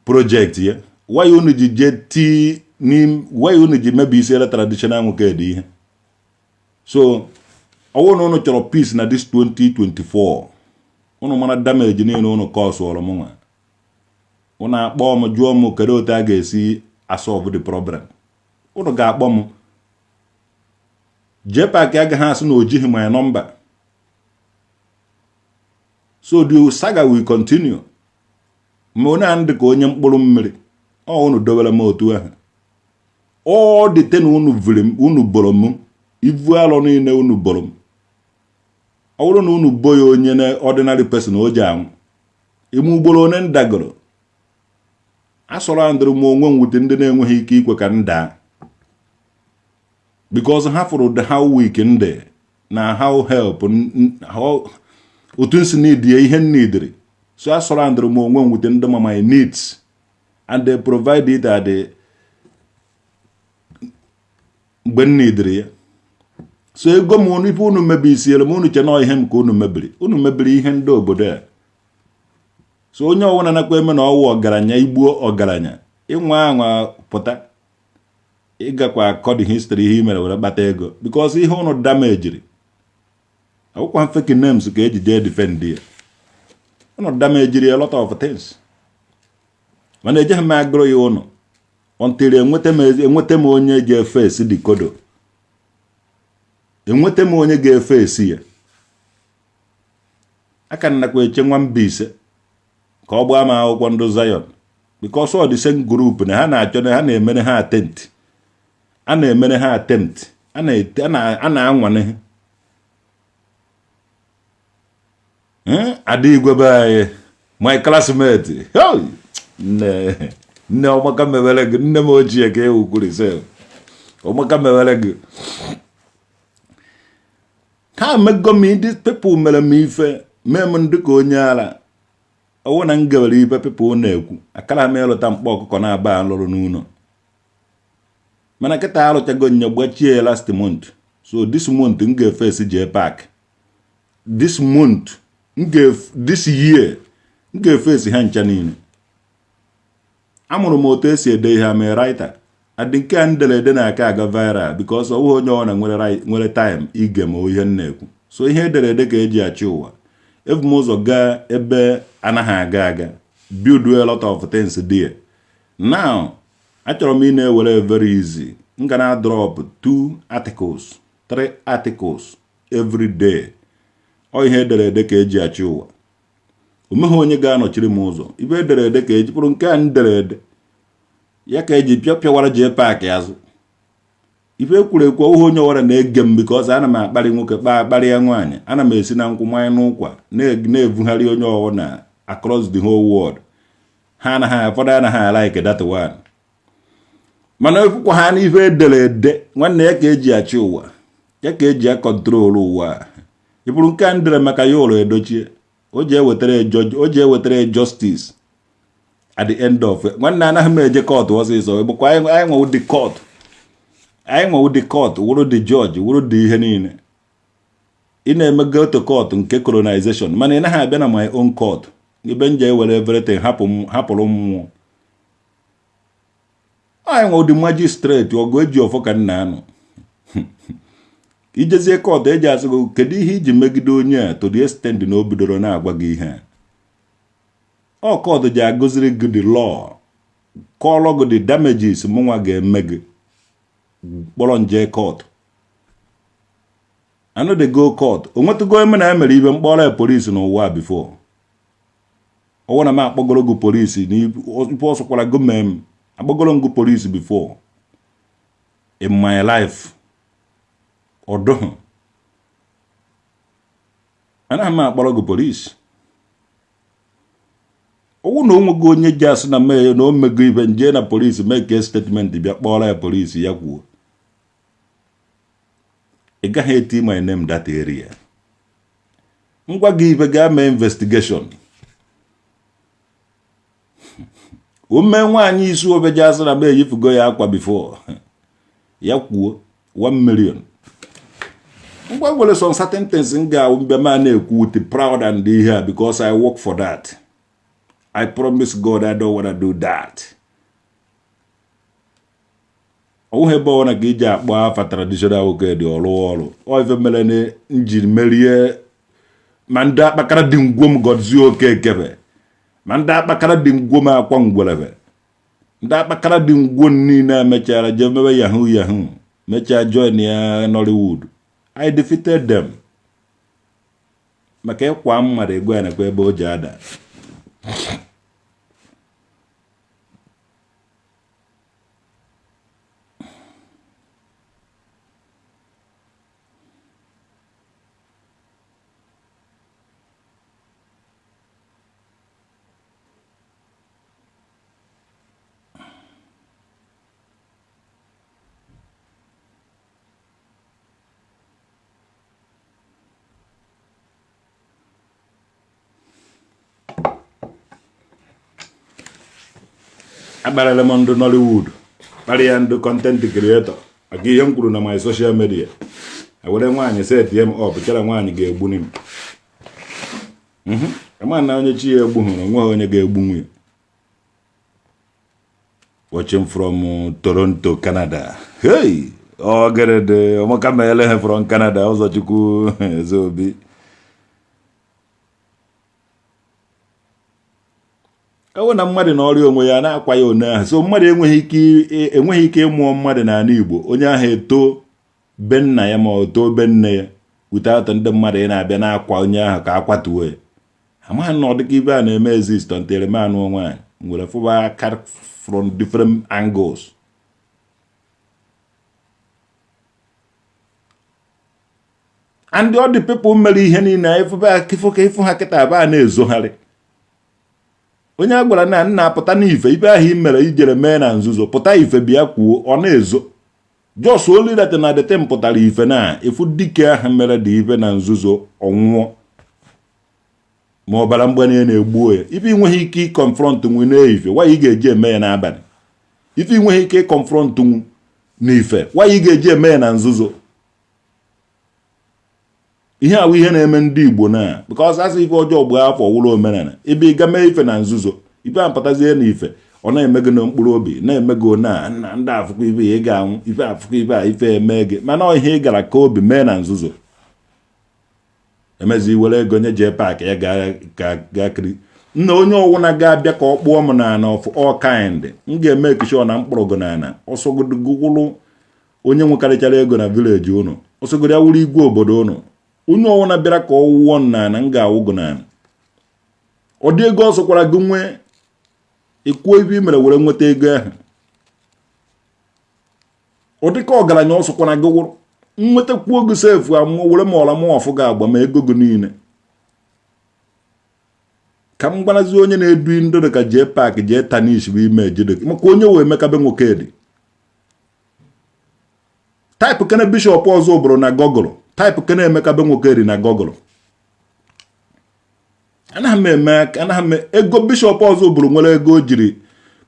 project ya? Why unu ji je ti n'im? Why unu ji mebi isiere traditional nwoke dị ihe? So ọwụ na unu chọrọ peace na this 2024, unu mara damage niile unu kọsụọrọ m nwa, unu akpọ m jụọ m kedu otu a ga-esi asolve the problem. Unu ga-akpọ m. JPAC agaghị asị na o jighị my number. So the saga will continue. Ma onye a ndị ka onye mkpụrụ mmiri ọ unu dobere m otu ahụ, ọ dị ten unu viri m, unu boro m ivu alọ niile unu boro m. Ọ bụrụ na unu bo ya onye na ordinary person, o ji anwụ ime ugboro one ndagoro asọrọ ndịrị m onwe m wute ndị na-enweghị ike ikwe ka m daa, because ha fụrụ the how weak ndị na how help how otu nsi need ya ihe nidiri. So asọrọ ndịrị m onwe m wute ndị ma my needs and they provide it at the mgbe m nidiri ya. So ego m unu ife unu mebisiere m, unu che nọọ ihe m ka unu mebiri, unu mebiri ihe ndị obodo a. So onye ọbụla nakwa eme na ọwụ ọgaranya, igbuo ọgaranya, ịnwa anwa pụta ịgakwa akọ the history ihe i mere were kpata ego, because ihe unu damejiri akwụkwa fake names ka eji jee defend ya. Unu damejiri a lot of things. Mana ejeghị m agụrụ ya ụnụ until enweta m onye ga-eface the kodo, enweta m onye ga-eface ya. Aka nnakwa eche nwa Mbaise ka ọ gbaa m akwụkwọ ndị Zion, because ọ dị same group na ha na-achọ na ha na-emere ha attempt, a na-emere ha attempt, a na-anwane ha. Ada igwe be anyị, my classmate, nne nne ọmaka mewere gị, nne m ochie ka ewu kwuru sef, ọmaka mewere gị. Ha mego m, these people mere m ife mee m ndị ka onye ara. Ọwụ na m gewere ife people na-ekwu, akara m ịlụta mkpa ọkụkọ na-aba alụrụ n'ụlọ. Mana kịta arụchago nye gbachie ya last month, so this month m ga-eface JPAC. This month, this year m ga-eface ha ncha niile. Amụrụ m otu esi ede ihe, ame writer adị nke a ndere ede na-aka aga viral, because ọwụghị onye ọbụla nwere time ige ma ihe m na-ekwu. So ihe edere ede ka eji achị ụwa. Ebu m ụzọ gaa ebe anaghị aga aga, build a lot of things there. Now achọrọ m ị na-ewere very easy. M ga na drop two articles, three articles every day. Ọ ihe edere ede ka eji achị ụwa. O meghị onye ga-anọchiri m ụzọ. Ibe edere ede ka eji kpụrụ nke a ndere ede ya ka eji pịa pịawara JPAC azụ. Ife ekwuru ekwu, ọwụghị onye ọwara na-ege m, because ana m akparị nwoke, kpaa akparị ya nwaanyị. Ana m esi na nkwụ manye n'ụkwa na-evugharị onye ọwụ na across the whole world. Ha anaghị, ụfọdụ anaghị alike that one, mana ekwukwa ha n'ife edere ede, nwanne, ya ka eji achị ụwa, ya ka eji acontrol ụwa. Ịbụrụ nke a ndere maka ya ụlọ edochie, o ji ewetara justice at the end of. Nwanne, anaghị m eje court ọsịsọ. Bụkwa anyị nwewu the court, anyị nwewu the court, wụrụ the judge, wụrụ the ihe niile. Ị na-eme go to court nke colonization, mana ị naghị abịa na my own court ebe m ji ewere everything hapụ m, hapụrụ mmụọ. Anyị nwe ụdị magistrate ọgụ eji ọfọ ka nna anụ. Ijezie court, eji asị gị kedu ihe iji megide onye a, to the extent na o bidoro na-agwa gị ihe a. Ọ court ji agụziri gị the law, kọọrọ gị the damages mụnwa ga-eme gị kpọrọ nje court. I no dey go court. O nwetụgo eme na emere ibe mkpọrọ ya polisi n'ụwa before? Ọwụ na m akpọgoro gị polisi na ife ọsọkwara gị mee m, akpọgoro m gị polisi before in my life? Ọdụhụ anaghị m akpọrọ gị polisi. Ọwụ na onwego onye ji asị na mee na o mego ibe nje na polisi mee ka statement bịa kpọrọ ya polisi, ya kwuo. Ị gaghị eti my name that area. Ngwa gị, ibe gaa mee investigation. O mee nwaanyị isi obeji asị na m eyifugo ya akwa before, ya kwuo 1 million. Ngwa, nwere some certain things m ga-awụ mgbe m a na-ekwu with proud and ihe a, because I work for that. I promise God I don't wanna do that. Ọwụghị ebe ọ na ka iji akpọ afa traditional nwoke dị ọrụ ọrụ. Ọ ife mere na nji merie ma ndị akpakara dị ngwom Gozie Okekebe, ma ndị akpakara dị ngwom akwa ngwerebe, ndị akpakara dị ngwom niile emechara jee mewe yahoo yahoo, mechaa join ya Nollywood. I defeated them maka ịkwa mmadụ ego ya nakwa ebe o ji ada. Akparịla m ndị Nollywood, kparịa ndị content creator maka ihe m kwuru na my social media. Ewere nwaanyị set m up, chere nwaanyị ga-egbuni m. Ama na onye chi ya egbu hụrụ onweghị onye ga-egbu nwunye. Watching from Toronto, Canada. Hey, ọgịrịdị ọmaka meele ha from Canada. Ụzọchukwu Ezeobi. Ewe na mmadụ na ọrịa onwe ya na-akwa ya one ahụ. So mmadụ enweghị ike ịmụọ mmadụ n'ala Igbo, onye ahụ eto be nna ya ma ọ too be nne ya, without ndị mmadụ ị na-abịa na-akwa onye ahụ ka akwatuo ya. Amaghị na ọ dịka ibe a na-eme exist until m anụọ nwaanyị nwere fụba aka from different angles. And all the people mere ihe niile ịfụ ka ịfụ ha kịta aba na-ezogharị. Onye a gwara na nna pụta n'ife, ibe ahụ i mere ijere mee na nzuzo, pụta ife bịa kwuo, ọ na-ezo. Just only that na the thing pụtara ife na ịfụ dike ahụ mere dị ife na nzuzo, ọnwụọ ma ọbara mgbali na-egbuo ya. Ife ị nweghị ike ịconfront nwu n'ife, why ị ga-eji eme ya n'abalị? Ife ị nweghị ike ịconfront nwu n'ife, why ị ga-eji eme ya na nzuzo? Ihe awụ ihe na-eme ndị Igbo na because asị ife ọjọọ gbaa afọ wụrụ omenala. Ebe ị ga mee ife na nzuzo, ife a pụtazie na ife, ọ na-eme gị na mkpụrụ obi na-eme gị na nna ndị afụkwa ife ị ga-anwụ, ife afụkwa ife a ife eme gị. Mana ọ ihe ị gara ka obi mee na nzuzo, emezi were ego nye jee paakị ya gaa kiri. Nna, onye ọwụna ga-abịa ka ọ kpụọ m n'ana of all kind, m ga-eme sure na mkpụrụ gị n'ana. Ọsọgodogwụrụ onye nwekarịchara ego na village ụnụ, ọsọgodo ya wụrụ igwe obodo ụnụ, onye ọwụna bịara ka ọ wụọ m n'ana, m ga-awụ gị n'ana. Ọ dị ego ọ sọkwara gị nwee, ịkwuo ibe i mere were nweta ego ahụ. Ọ dịka ọgaranya ọ sọkwara gị wụrụ, nwetakwuo gị sefu amụọ were ma ọra mụọ ọfụ gị agba ma ego gị niile. Ka m gwarazi onye na-edu ndị dị ka jee paakị jee tarnish bụ ime ejide maka onye wee mekabe nwoke dị type kene bishọp ọzọ bụrụ na Google, type kene Emeka be nwoke dị na Google. Anaghị m eme, anaghị m ego. Bishọp ọzọ bụrụ nwere ego o jiri,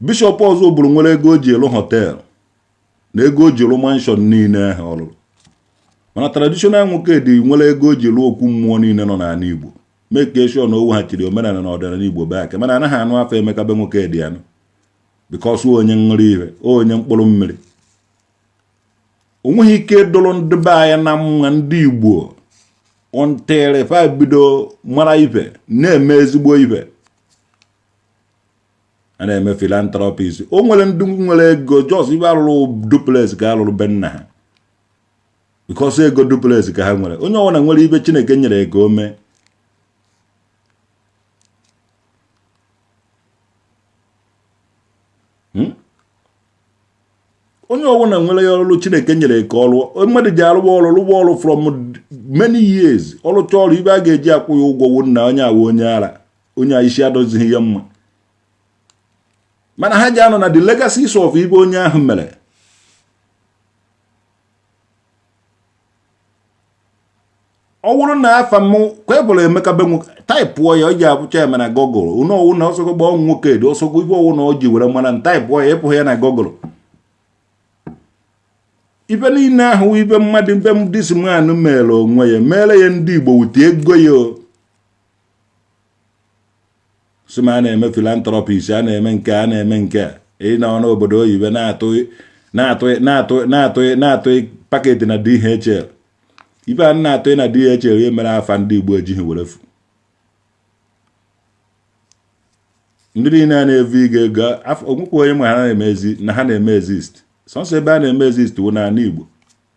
bishọp ọzọ bụrụ nwere ego o ji elu hotel na ego o ji rụ mansion niile ahụ ọ rụrụ. Mana traditional nwoke dị nwere ego o ji rụọ okwu mmụọ niile nọ n'ala Igbo, make sure na o weghachiri omenala na ọdịnala Igbo back. Mana anaghị anụ afọ Emeka be nwoke dị anụ because onye ṅụrụ ihe, onye mkpụrụ mmiri. O nweghị ike ịdụrụ ndị be anyị na mma, ndị Igbo, until fa bido mara ife na-eme ezigbo ife a na-eme philanthropist. O nwere ndị nwere ego, just ibe alụrụ duplex ka alụrụ be nna ha because ego duplex ka ha nwere. Onye ọbụla nwere ibe Chineke nyere ka o mee. Onye ọbụla nwere ya ọrụ Chineke nyere ka ọ rụọ. Mmadụ ji arụwa ọrụ, rụwa ọrụ from many years, ọrụcha ọrụ, ibe a ga-eji akwụ ya ụgwọ wụ na onye awụ onye ara, onye isi adozighị ya mma. Mana ha ji anọ na the legacies of ibe onye ahụ mere. Ọ bụrụ na afa m kwebụrụ Emeka be nwoke, typeụọ ya, ọ ji abụcha ya na Google. Unu ọwụ na ọsọgo gbaa nwoke dị ọsọgo ife ọwụ na ọ ji were mara, typeụọ ya, ịpụghị ya na Google. Ife niile ahụ ife mmadụ ife this man mere onwe ya, mere ya ndị Igbo wute ego ya. O sị ma a na-eme philanthropist, a na-eme nke a, na-eme nke a. Ị nọ n'obodo oyibo na-atụ na-atụ na-atụ na-atụ na-atụ packet na DHL. Ife a na-atụ na DHL, ihe mere afa ndị Igbo ejighị were fu. Ndị niile a na-evu ịga ego, onwekwa onye ma ha na-eme na ha na-eme exist. Sọnsọ ebe a na-eme exist wụ n'ala Igbo.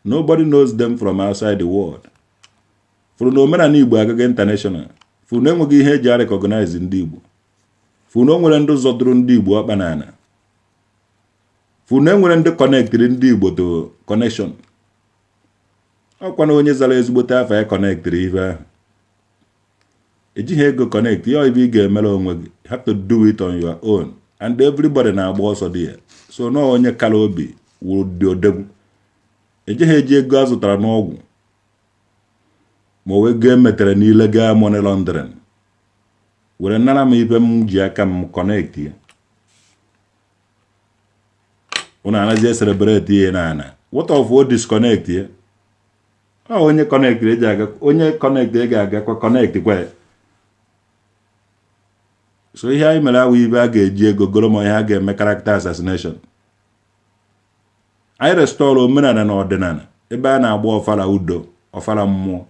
Nobody knows them from outside the world. Fụrụ na omenala Igbo agaghị international, fụrụ na enweghị ihe eji arecognize ndị Igbo, fụrụ na o nwere ndị zọdụrụ ndị Igbo ọkpa n'ala, fụrụ na enwere ndị connectịrị ndị Igbo to connection. Ọkwa na onye zara ezigbote afa ya connectịrị ife ahụ. Ejighị ego connect ya. Ibe ị ga-emere onwe gị, have to do it on your own, and everybody na-agba ọsọ dị ya. So na onye kara obi wụrụ dị odegwu. Ejighị eji ego a zụtara n'ọgwụ ma ọ ego emetere n'illegal money laundering were nara m ibe m ji aka m connect ya. Ụnụ anaghị celebrate ihe na ana. What of o disconnect ya? Ọ onye connect eji aga, onye connect ị ga-agakwa connect kwa ya. So ihe anyị mere awụ ibe a ga-eji ego goro ma ihe a ga-eme character assassination. Anyị restore omenala na ọdịnala ebe a na-agba ọfala udo, ọfala mmụọ,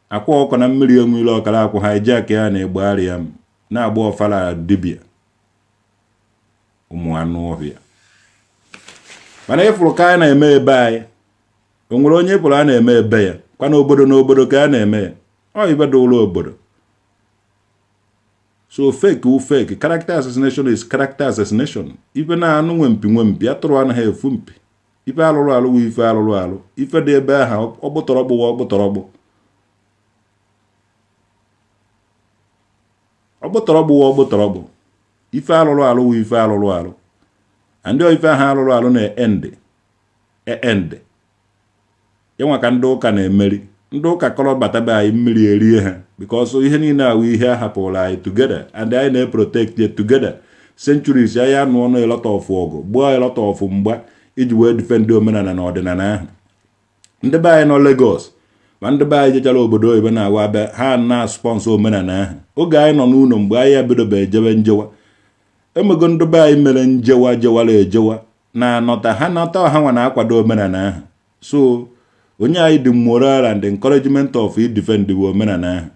akwa ọkọ na mmiri enwile ọkara akwụ ha eji aka ya na egbegharị ya m. Na-agba ọfala dibịa ụmụ anụ ọhịa. Mana ịfụrụ ka a na-eme ebe anyị, o nwere onye ịfụrụ a na-eme ebe ya kwa n'obodo n'obodo ka a na-eme ya. Ọ ibe dị ụlọ obodo. So fake wụ fake. Character assassination is character assassination. Ife na anụ nwe mpi nwe mpi, atụrụ anaghị efu mpi. Ife alụrụ alụ wụ ife alụrụ alụ. Ife dị ebe ahụ ọgbụtọrọgbụ wụ ọgbụtọrọgbụ. Ọgbụtọrọgbụ wụ ọgbụtọrọgbụ. Ife alụrụ alụ wụ ife alụrụ alụ. And ife ahụ alụrụ alụ na-end end ya nwa ka ndị ụka na-emeri. Ndị ụka kọrọ bata be anyị, mmiri erie ha, because ihe niile awụ ihe a hapụrụ anyị together and anyị na-eprotect ya together. Centuries anyị anụ ọnụ a lot of ọgụ, gbuo a lot of mgba iji wee defend omenala na ọdịnala ahụ. Ndị be anyị nọ Lagos ma ndị be anyị jechara obodo oyibo na-awa abịa, ha na-sponsor omenala ahụ. Oge anyị nọ n'ụlọ, mgbe anyị ebidobe ejebe njewa, emego ndị be anyị mere njewa, jewara ejewa na-anọta, ha nọta, ha nwa na-akwado omenala ahụ. So onye anyị dị moral and encouragement of idefend bụ omenala ahụ.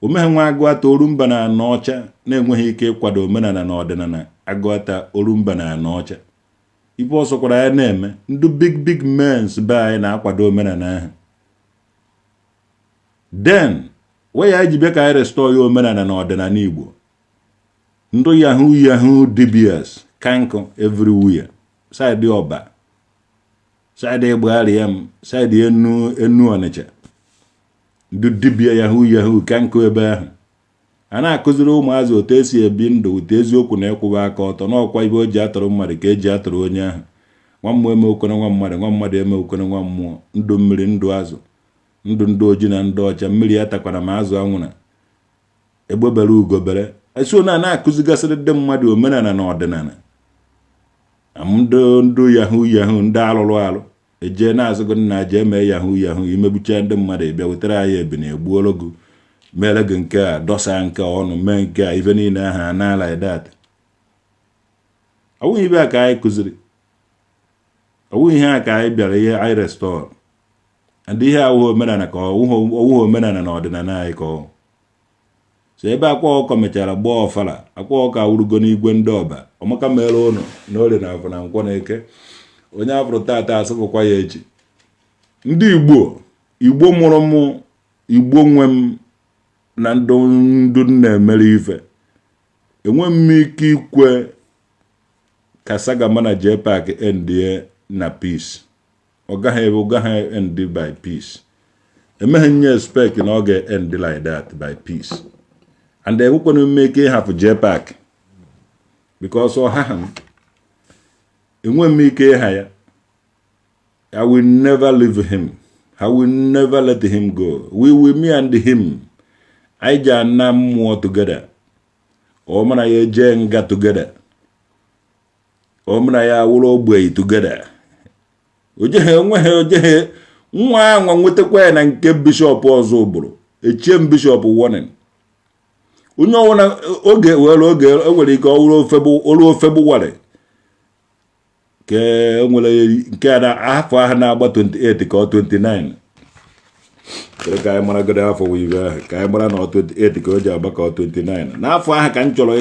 Omeghe nwa Agụata Orumba na Anọ Ọcha na-enweghị ike ịkwado omenala na ọdịnala Agụata Orumba na Anọ Ọcha. Ife ọsọkwara ya na-eme, ndị big big mens be anyị na-akwado omenala ahụ. Then wee ya ji bịa ka anyị restore ya omenala na ọdịnala Igbo. Ndị yahoo yahoo dibias kankụ everywhere, side Ọba, side Igbariam, side enu enu Ọnịcha, ndị dibia yahoo yahoo kankụ ebe ahụ. A na-akụziri ụmụazị otu esi ebi ndụ, otu eziokwu na ịkwụba aka ọtọ n'ọkwa ibe o ji atụrụ mmadụ ka eji atụrụ onye ahụ. Nwa mmụọ eme okene nwa mmadụ, nwa mmadụ eme okene nwa mmụọ. Ndụ mmiri, ndụ azụ, ndụ ndị oji na ndị ọcha. Mmiri atakwana ma azụ anwụna. Egbe bere, ugo bere. Eso na na-akụzigasịrị ndị mmadụ omenala na ọdịnala. Ndị ndụ yahoo yahoo, ndị alụrụ alụ ejee na-azụgo nna jee mee yahoo yahoo, imegbucha ndị mmadụ, ịbịa wetara anyị ebine, egbuoro gị, mere gị nke a, dọsa nke ọnụ, mee nke a, ife niile ahụ a na like that. Ọ bụghị ibe a ka anyị kụziri. Ọ bụghị ihe a ka anyị bịara ihe anyị restore. And ihe awụghị omenala ka ọwụghị omenala na ọdịnala anyị ka ọ so. Ebe Akwa Ọkụkọ mechara gbaa ọfala, Akwa Ọkụkọ awụrụgo n'igwe ndị Ọba. Ọmaka mere ụnụ na Orie na Afọ na Nkwọ na Eke. Onye afụrụ tata, asụpụkwa ya echi. Ndị Igbo, Igbo mụrụ mụ, Igbo nwe m na ndụ ndụ na-emere ife, enwe m ike ikwe ka saga mana JPAC end na peace. Ọ gaghị ebe, ọ gaghị end by peace. Emeghe nye expect na ọ ga-end like that by peace. And enwekwana m ike ịhapụ JPAC because ọ ha m enwe m ike ịha ya. I will never leave him. I will never let him go. We will, me and him, anyị ji ana mmụọ together. Ọ mara ya eje nga together. Ọ mara ya wụrụ ogbenye together. Ojeghe onweghị ojeghe nwa anwa nwetakwa ya na nke bishọp ọzọ ụbụrụ echie m bishọp warning. Onye ọbụla oge were oge enwere ike ọ wụrụ Febụwarị ka enwere nke a na afọ ahụ na-agba 28 ka ọ 29. Chere ka anyị maragodo afọ wụ ibe ahụ, ka anyị mara na ọ 28 ka o ji agba ka ọ 29 n'afọ ahụ ka m chọrọ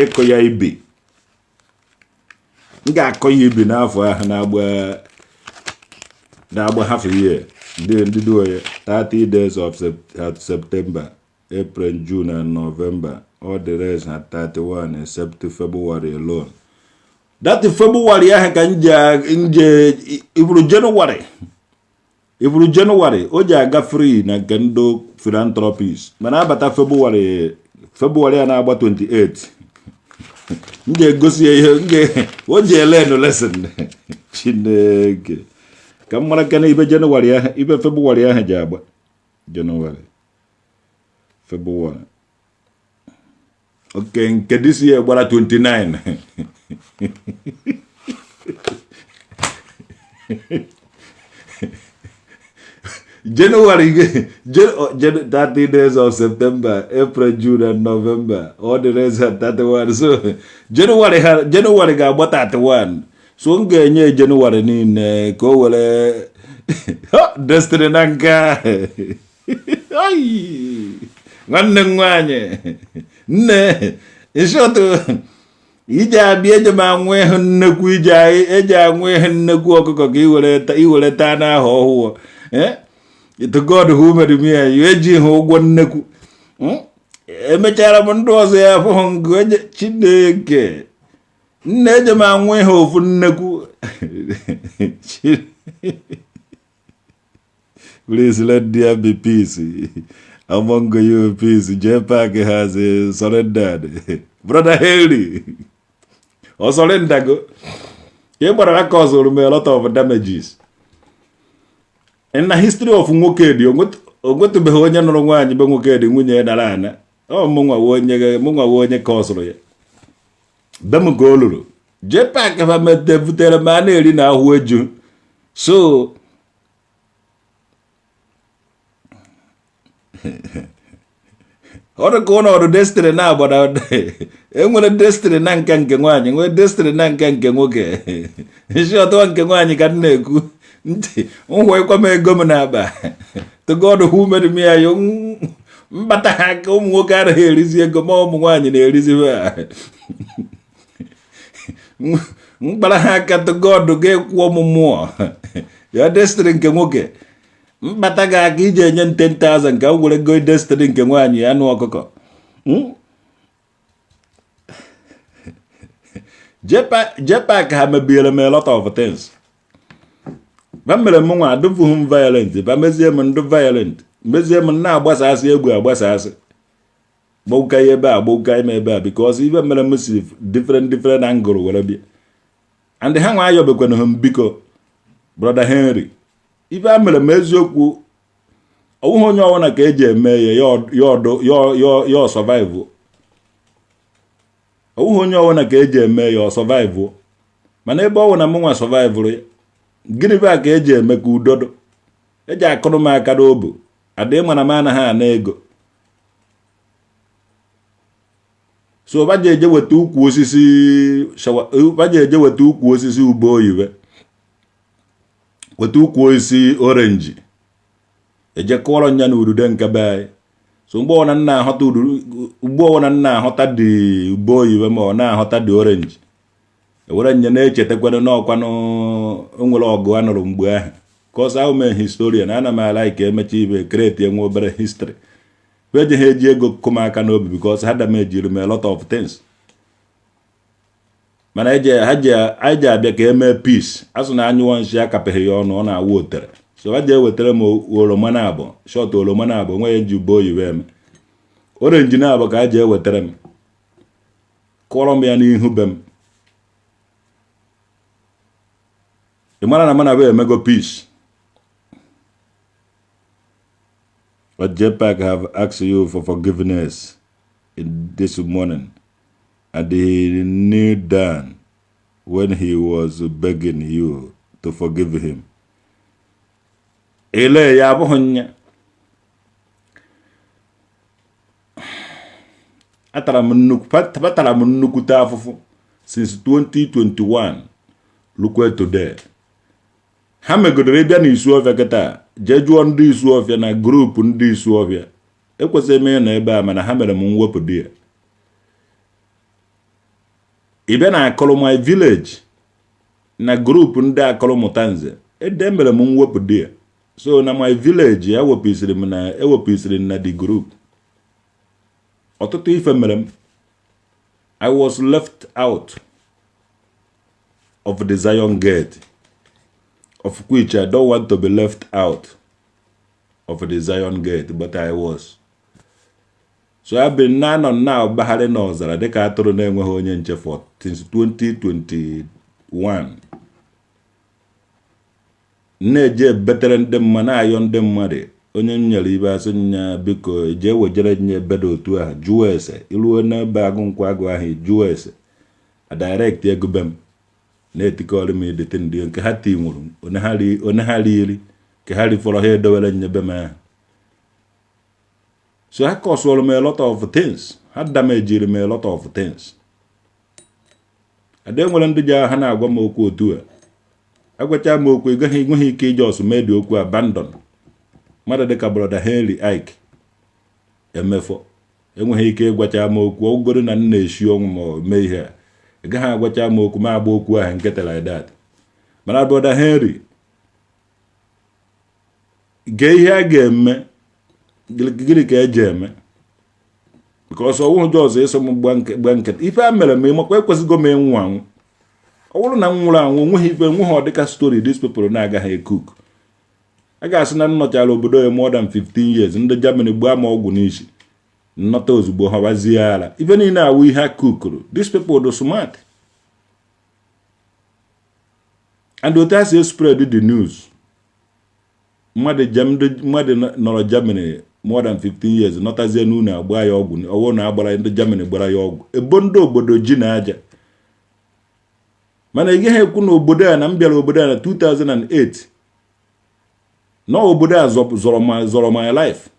ịkọ ya ibi. M ga-akọ ya ibi n'afọ ahụ na-agba half year. Ndị duo ya 30 days of September, April, June and November. All the rest are 31 except February alone. That February ahụ ka nje iburu January, iburu January o ji aga free na nke ndị philanthropist. Mana abata February, February a na-agba 28, m ga-egosi ya ihe o ji elearn lesson. Chineke, ka m mara kana ibe January ahụ, ibe February ahụ ji agba. January, February, ok, nke this year gbara 29. January, 30 days of September, April, June and November. All the rest are 31. So January ha January ga-agba 31. So m ga-enye January niile ka o were destiny na nke. Nwanne m nwaanyị. Nne, in short, ije abịa eje m anwụ ịhụ nnekwu ije eji anwụ ịhụ nnekwu ọkụkọ ka iwere taa n'aha ọhụụ. Eh? To God who made me and you, eji ha ụgwọ nnekwu. Emechara m ndị ọzọ ya afụghị ngụ eje Chineke. Nne, eje m anwụ ịhụ ofu nnekwu. Please let there be peace among you. Peace. JPAC has surrendered. Brother Henry, ọ surrender go. Ka ị gbara aka ọzọrụ m a lot of damages. In the history of nwoke dị, onwetụbeghị onye nụrụ nwaanyị be nwoke dị nwunye ya dara ana. Ọ mụnwa wee onye ka ọ sụrụ ya. Be m ka o luru. JPAC ha mete butere m a na-eri na ahụ eju. So ọrụ ka ụlọ destiny na-agbada enwere destiny na nke nke nwaanyị, nwee destiny na nke nke nwoke. Nshi ọtụwa nke nwaanyị ka m na-ekwu ntị nhụekwa m ego m na-akpa. To God who made me ayo mkpata ha aka. Ụmụ nwoke anaghị erizi ego ma ụmụ nwaanyị na-erizi ha. Mkpara ha aka, to God ga-ekwuo m mmụọ ya destiny nke nwoke. Mkpata gị aka iji enye m 10,000 ka m were go destiny nke nwaanyị anụ ọkụkọ. JPAC ha mebiere m a lot of things. Ba mere m nwa adụfughị m violent, ba mezie m ndụ violent, mezie m na-agbasasị egwu agbasasị, gbauka ya ebe a, gbauka m ebe a, because ibe mere m si different different angle were bịa. And ha nwa ayọbekwana m biko, Brother Henry, ife a mere m eziokwu, ọwụghị onye ọbụla ka eji eme ya ya survive. Ọwụghị onye ọbụla ka eji eme ya ọ survive, mana ebe ọ bụ na mụ nwa survive ya, gịnị bụ a ka eji eme ka udodo eji akụrụ m aka n'obu adị mana m anaghị ana ego. So baje eje weta ukwu osisi, baje eje weta ukwu osisi ube oyibo, weta ukwu osisi orange, eje kụọrọ nya na udude nke be anyị. So mgbe ọbụla nna ahọta ududu, mgbe ọbụla nna ahọta dị ube oyibo ma ọ na-ahọta dị orange, ewere nye na-echetakwana n'ọkwanụ nwere ọgụ a nụrụ mgbe ahụ. Cause ahụ mee historian, ana m ala ka emecha ibe create enwe obere history. Eji ha eji ego kụ m aka n'obi because ha damejiri m a lot of things. Mana ha ji abịa ka emee peace. Asụ na anyụọ nsị akapeghị ya ọnụ, ọ na-awụ otere. So ha ji ewetara m oroma na abụọ shọt, oroma na abụọ nwe ya ji ube oyibo eme, orange na abụọ ka ha ji ewetara m, kụọrọ m ya n'ihu be m. Ị mara na mana bụ emego peace. But JPAC have asked you for forgiveness in this morning, and he kneeled down when he was begging you to forgive him. Ele ya abụghị nya. Atara m nnukwu, patara m nnukwute afụfụ since 2021 lukwe today. Ha megodoro ịbịa na Isuọfịa kịta, jee jụọ ndị Isuọfịa na group ndị Isuọfịa. Ekwesịghị m ịnọ ebe a, mana ha mere m mwepụ di ya. Ị bịa na Akọlụ my village na group ndị Akọlụ mụta nze, ede mere m mwepụ di ya. So na my village ewepụsịrị m na ewepụsịrị m na the group. Ọtụtụ ife mere m. I was left out of the Zion Gate, of which I don't want to be left out of the Zion Gate, but I was. So I've been na-anọ na-agbagharị n'ọzara dịka atụrụ na-enweghị onye nche for since 2021. Na-eje ebetere ndị mma, na-ayọ ndị mmadụ, onye m nyere ibe asị nya biko jee wejere nye ebe dị otu ahụ, jụọ ese iruo n'ebe agụ nkwụ agụ ahụ, jụọ ese a direct ego be m na-etikọrọ m idete ndị nke ha tinwuru one ha riri nke ha rifọrọ ha edowere nyebe m ahụ. So ha kọsụrụ m a lot of things, ha damejiri m a lot of things. Ada enwere ndị ji ha na-agwa m okwu otu a, agwacha m okwu, ị gaghị enweghị ike iji ọsụ mee dị okwu abandon. Mmadụ dịka Brother Henry Ike Emefo, Enweghị ike ịgwacha m okwu, ọgụgoro na m na-eshi ọnwụ ma ọ mee ihe a, ị gaghị agwacha m okwu ma agba okwu ahụ nkịtị like that. Mana brother Henry, gee ihe a ga-eme, gịnị ka eji eme? Because ọwụhụ just ịsọ m gba nkịtị. Ife a mere m, ịmakwa ekwesịgo m ịnwụ anwụ. Ọ bụrụ na m nwụrụ anwụ, onweghị ife, enweghị ọdịka story these people na-agaghị e-cook. A ga-asị na m nọchara obodo ya more than 15 years, ndị Germany gbaa m ọgwụ n'isi, nnọta ozugbo hawazie ara. Ife niile awụ ihe a cookuru. These people do smart, and otu a si spread the news, mmadụ mmadụ nọrọ Germany more than 15 years, nọtazie n'ụlọ, agba ya ọgwụ, ọwụ na agbara ndị Germany gbara ya ọgwụ, ebo ndị obodo ji na aja. Mana ị gaghị ekwu na obodo a na m bịara obodo a na 2008, na obodo a zọrọ my life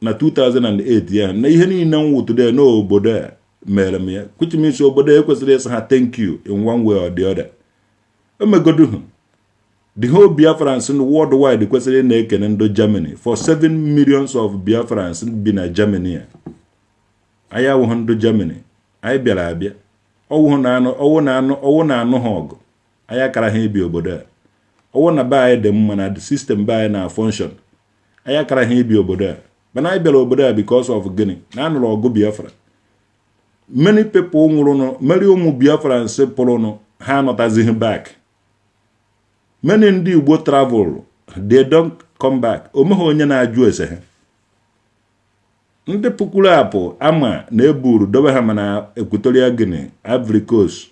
na 2008 ya na ihe niile m wụ today, na obodo a mere m ya, which means obodo a ekwesịrị ịsị ha thank you in one way or the other. Emegodu the whole Biafrans worldwide kwesịrị na-ekene ndị Germany for 7 millions of Biafrans bi na Germany a. Anyị awụghị ndị Germany, anyị bịara abịa. Ọwụ na anụ ọwụ na anụ ọwụ na anụ ha ọgụ, anyị akara ha ibi obodo a. Ọwụ na be anyị dị mma, na system be anyị na function, anyị akara ha ibi obodo a. Mana anyị bịara obodo a because of gịnị? Na anụrụ ọgụ Biafra. Many people nwụrụnụ, many ụmụ Biafrans pụrụnụ, ha anọtazighị back. Many ndị Igbo travel, they don't come back. Onweghị onye na-ajụ ese ha. Ndị pụkwuru apụ ama na eburu dobe ha mana Equatorial Guinea, Ivory Coast,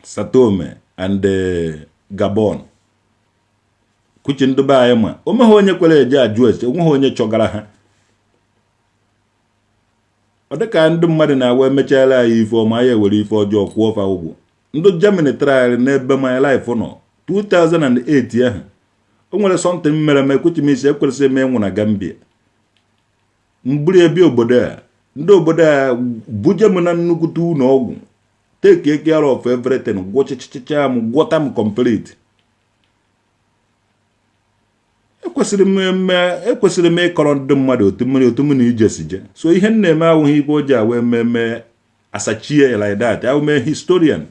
Sao Tome and Gabon, kuchi ndị be anyị ma onweghị onye kwere eje ajụ ese, onweghị onye chọgara ha. Ọ dịka ndị mmadụ na-awa emechala anyị ife ọma, anyị ewere ife ọjọọ kwụọ fa ụgwọ. Ndị Germany tryrị n'ebe my life nọ 2008 ahụ. O nwere something mere m, ekwuchi m isi ekwesịrị m ịnwụ na Gambia. Mburu ebi obodo a, ndị obodo a buje m na nnukwute ụlọ ọgwụ, take care of everything, gwọchichicha m, gwọta m complete. Ekwesịrị m ịkọrọ ndị mmadụ otu mmiri otu m na ije si je. So ihe m na-eme awụghị ibe o ji awa ememe asachie like that. Awụ m historian.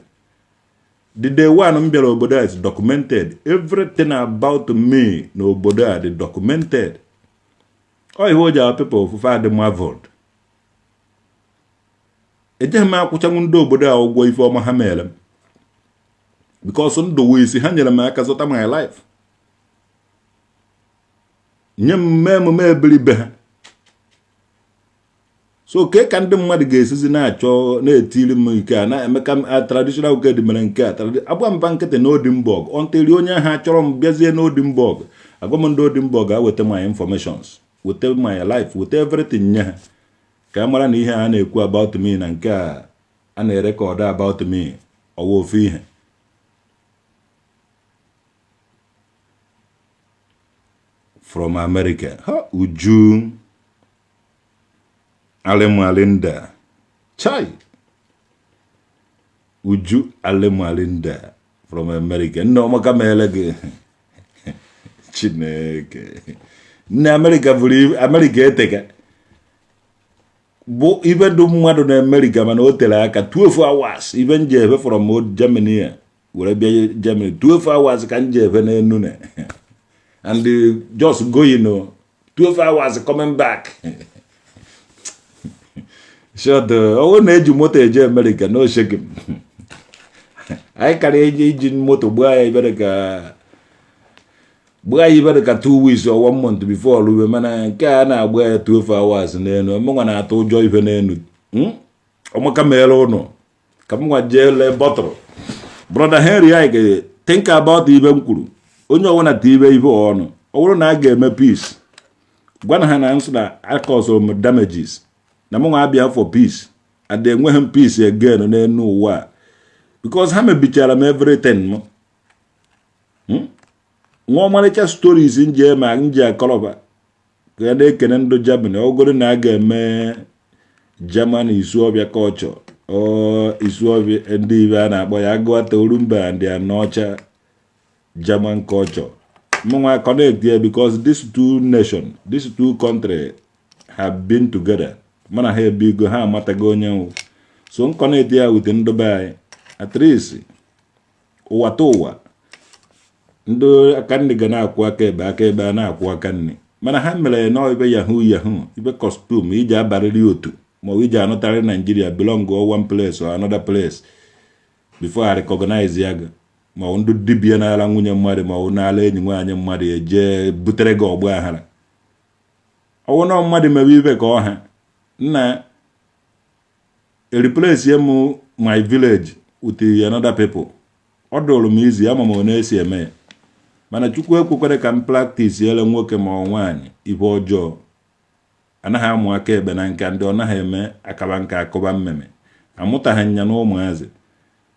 The day one m bịara obodo a is documented. Everything about me na obodo a dị documented. Ọ ihe o ji awa people ofufe adị marveled. Ejeghị m akwụchanwu ndị obodo a ụgwọ ife ọma ha mere m, because ndụ wụ isi ha nyere m aka zọta my life, nye m mee emume eberibe ha. So ke ka ndị mmadụ ga-esizi na-achọ na-etiri m ike a na-emeka traditional uke mere nke a agba mba nkịtị na Oldenburg until onye ahụ achọrọ m bịazie n'Oldenburg, agwa m ndị Oldenburg a weta my informations, weta my life, weta everything, nye ha ka a mara na ihe a na-ekwu about me na nke a a na-erecord about me ọwa ofu ihe. From America ha, Uju Alimalinda, chai, Uju Alimalinda from America, nne ọmaka meele gị. Chineke nne, America bụrụ America eteka bụ ibe dị mmadụ na America, mana o tere aka 12 hours. Ibe nje ebe from Germany a were bịa Germany, 12 hours ka nje ebe n'enu na and just going 12 hours coming back short. Ọwụ na-eji moto eje America no shaking. Anyị kara eji iji moto gbuo ya ibere ka gbuo ya ibere ka 2 weeks or 1 month before ruwe. Mana nke a na-agba ya 12 hours n'elu, mụnwa na-atụ ụjọ ife n'elu. Ọmaka meere ụnụ ka m nwa jee lee bọtụrụ. Brother Henry, anyị ga think about ibe m kwuru. Onye ọbụla ta ibe ibe ọnụ, ọ bụrụ na a ga-eme peace, gwa na ha na nsị na acause m damages, na mụ nwa abịa for peace and enweghị m peace again n'elu ụwa a, because ha mebichara m everything m. Nwa ọmarịcha stories nje ma nje akọrọba ka ya na-ekene ndị Germany. Ọgụrụ na a ga-eme German Isuọbịa culture ọ Isuọbịa, ndị ibe a na-akpọ ya Agụata Orumba and Anọcha German culture, mụnwa connect here, because these two nation, these two country have been together. Mana ha ebigo, ha amatago onye nwụ. So nkọneti ya with ndị be anyị, at least ụwa ta ụwa, ndị aka nri ga na-akwụ aka ebe, aka ebe a na-akwụ aka nri. Mana ha mere ya nọọ ibe yahoo yahoo, ibe costume iji abarịrị otu, ma ọ iji anụtarị Naijiria, belong one place or another place before I recognize ya gị. Ma ọ ndị dibịa na-ala nwunye mmadụ, ma ọ na-ala enyi nwaanyị mmadụ, eje butere gị ọgba aghara. Ọwụ na mmadụ mewe ibe ka ọha nna replace m my village with another people, ọ dụrụ m izi ama m ọ na-esi eme ya. Mana Chukwu ekwekwere ka m practice ele nwoke ma ọ nwaanyị ibe ọjọọ. Anaghị amụ aka ekpe na nka, ndị ọ naghị eme akaba nka akụba mmemme. Amụtaghị nya na ụmụazị,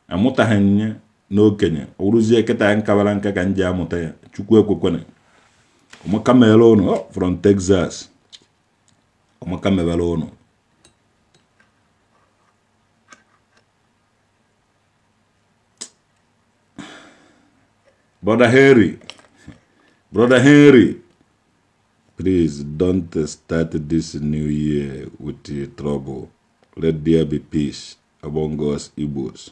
amụtaghị nya na okenye. Ọ wụrụzie kịta nkabara nka ka m ji amụta ya. Chukwu ekwekwere. Ọmaka mere ụnụ. Oh, from Texas, ọmaka mebere ụnụ. Brother Henry, Brother Henry, please don't start this new year with the trouble. Let there be peace among us Igbos.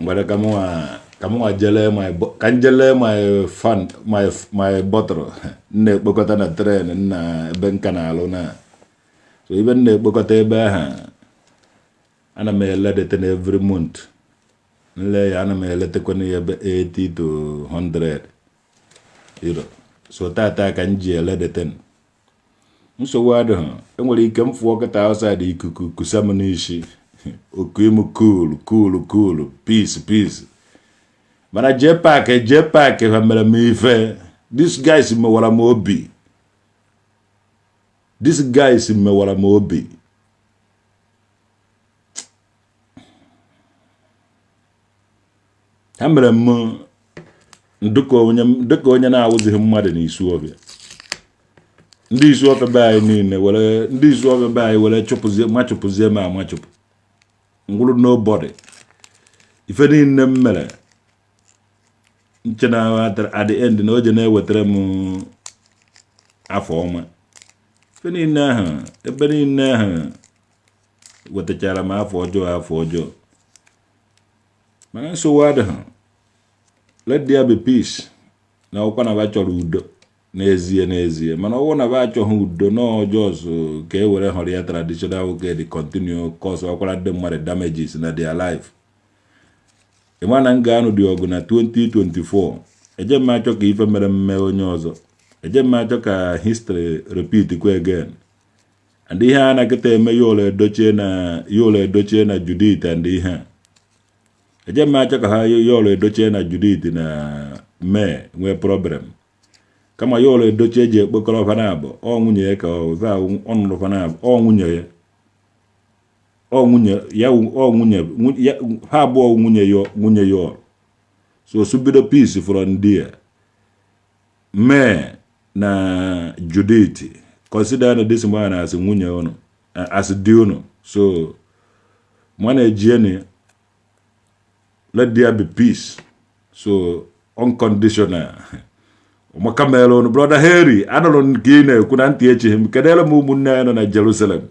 Ngwara ka mụnwa jele my ka m jele my fan, my bottle m na-ekpokọta na train na ebe nka na-alụ na. So ibe m na-ekpokọta ebe ahụ, ana m eledete na every month nle ya, ana m eletekwana ya ebe 80 to €100. So tata ka m ji eledete. Nsogbu adịghị. Enwere ike m fụọ kịta outside, ikuku kusa m n'isi, oku imu cool cool cool, peace peace. Mana jee park, jee park, ha mere m ife. These guys mewara m obi, these guys mewara m obi. Ha mere m dịka onye na-awụzighị mmadụ n'Isu Ọfịa. Ndị Isu Ọfịa be anyị niile were, ndị Isu Ọfịa be anyị were chụpụzie, machụpụzie m amachụpụ ngwụrụ nobody. Ife niile m mere nche na at the end na o je na-ewetara m afọ ọma. Ife niile ahụ, ebe niile ahụ wetachara m afọ ọjọọ, afọ ọjọọ. Mana nsogbu adịghị. Let there be peace. Na ọkwa na ba chọrọ udo n'ezie n'ezie, mana ọwụ na ba achọghị udo n'ọjọọ ka e were họrọ ya traditional nwoke dị continue cause ọkwara ndị mmadụ damages na their life. Ịma na m ga-anụ dị ọgụ na 2024. Eje m achọ ka ife mere mme onye ọzọ. Eje m achọ ka history repeat kwa again. And ihe a na-akịta eme Yul Edochie na Yul Edochie na Judith and ihe a, eje m achọ ka ha Yul Edochie na Judith na mee nwee problem. Kama Yul Edochie ji ekpokọrọ fana abụ ọ nwunye ya ka ọ nụrụ fana abụ, ọ nwunye ya, ọ nwunye ya, ọ nwunye ya, ha abụọ nwunye ya, nwunye ya. So subido peace from there. Mee na Judith, consider na this man as nwunye unu, as di unu. So manage, let there be peace. So unconditional. Ọmaka mere unu. Brother Henry, anụrụ m ka ị na-ekwu na ntị echighị m. Kedere m ụmụnne anyị nọ na Jerusalem.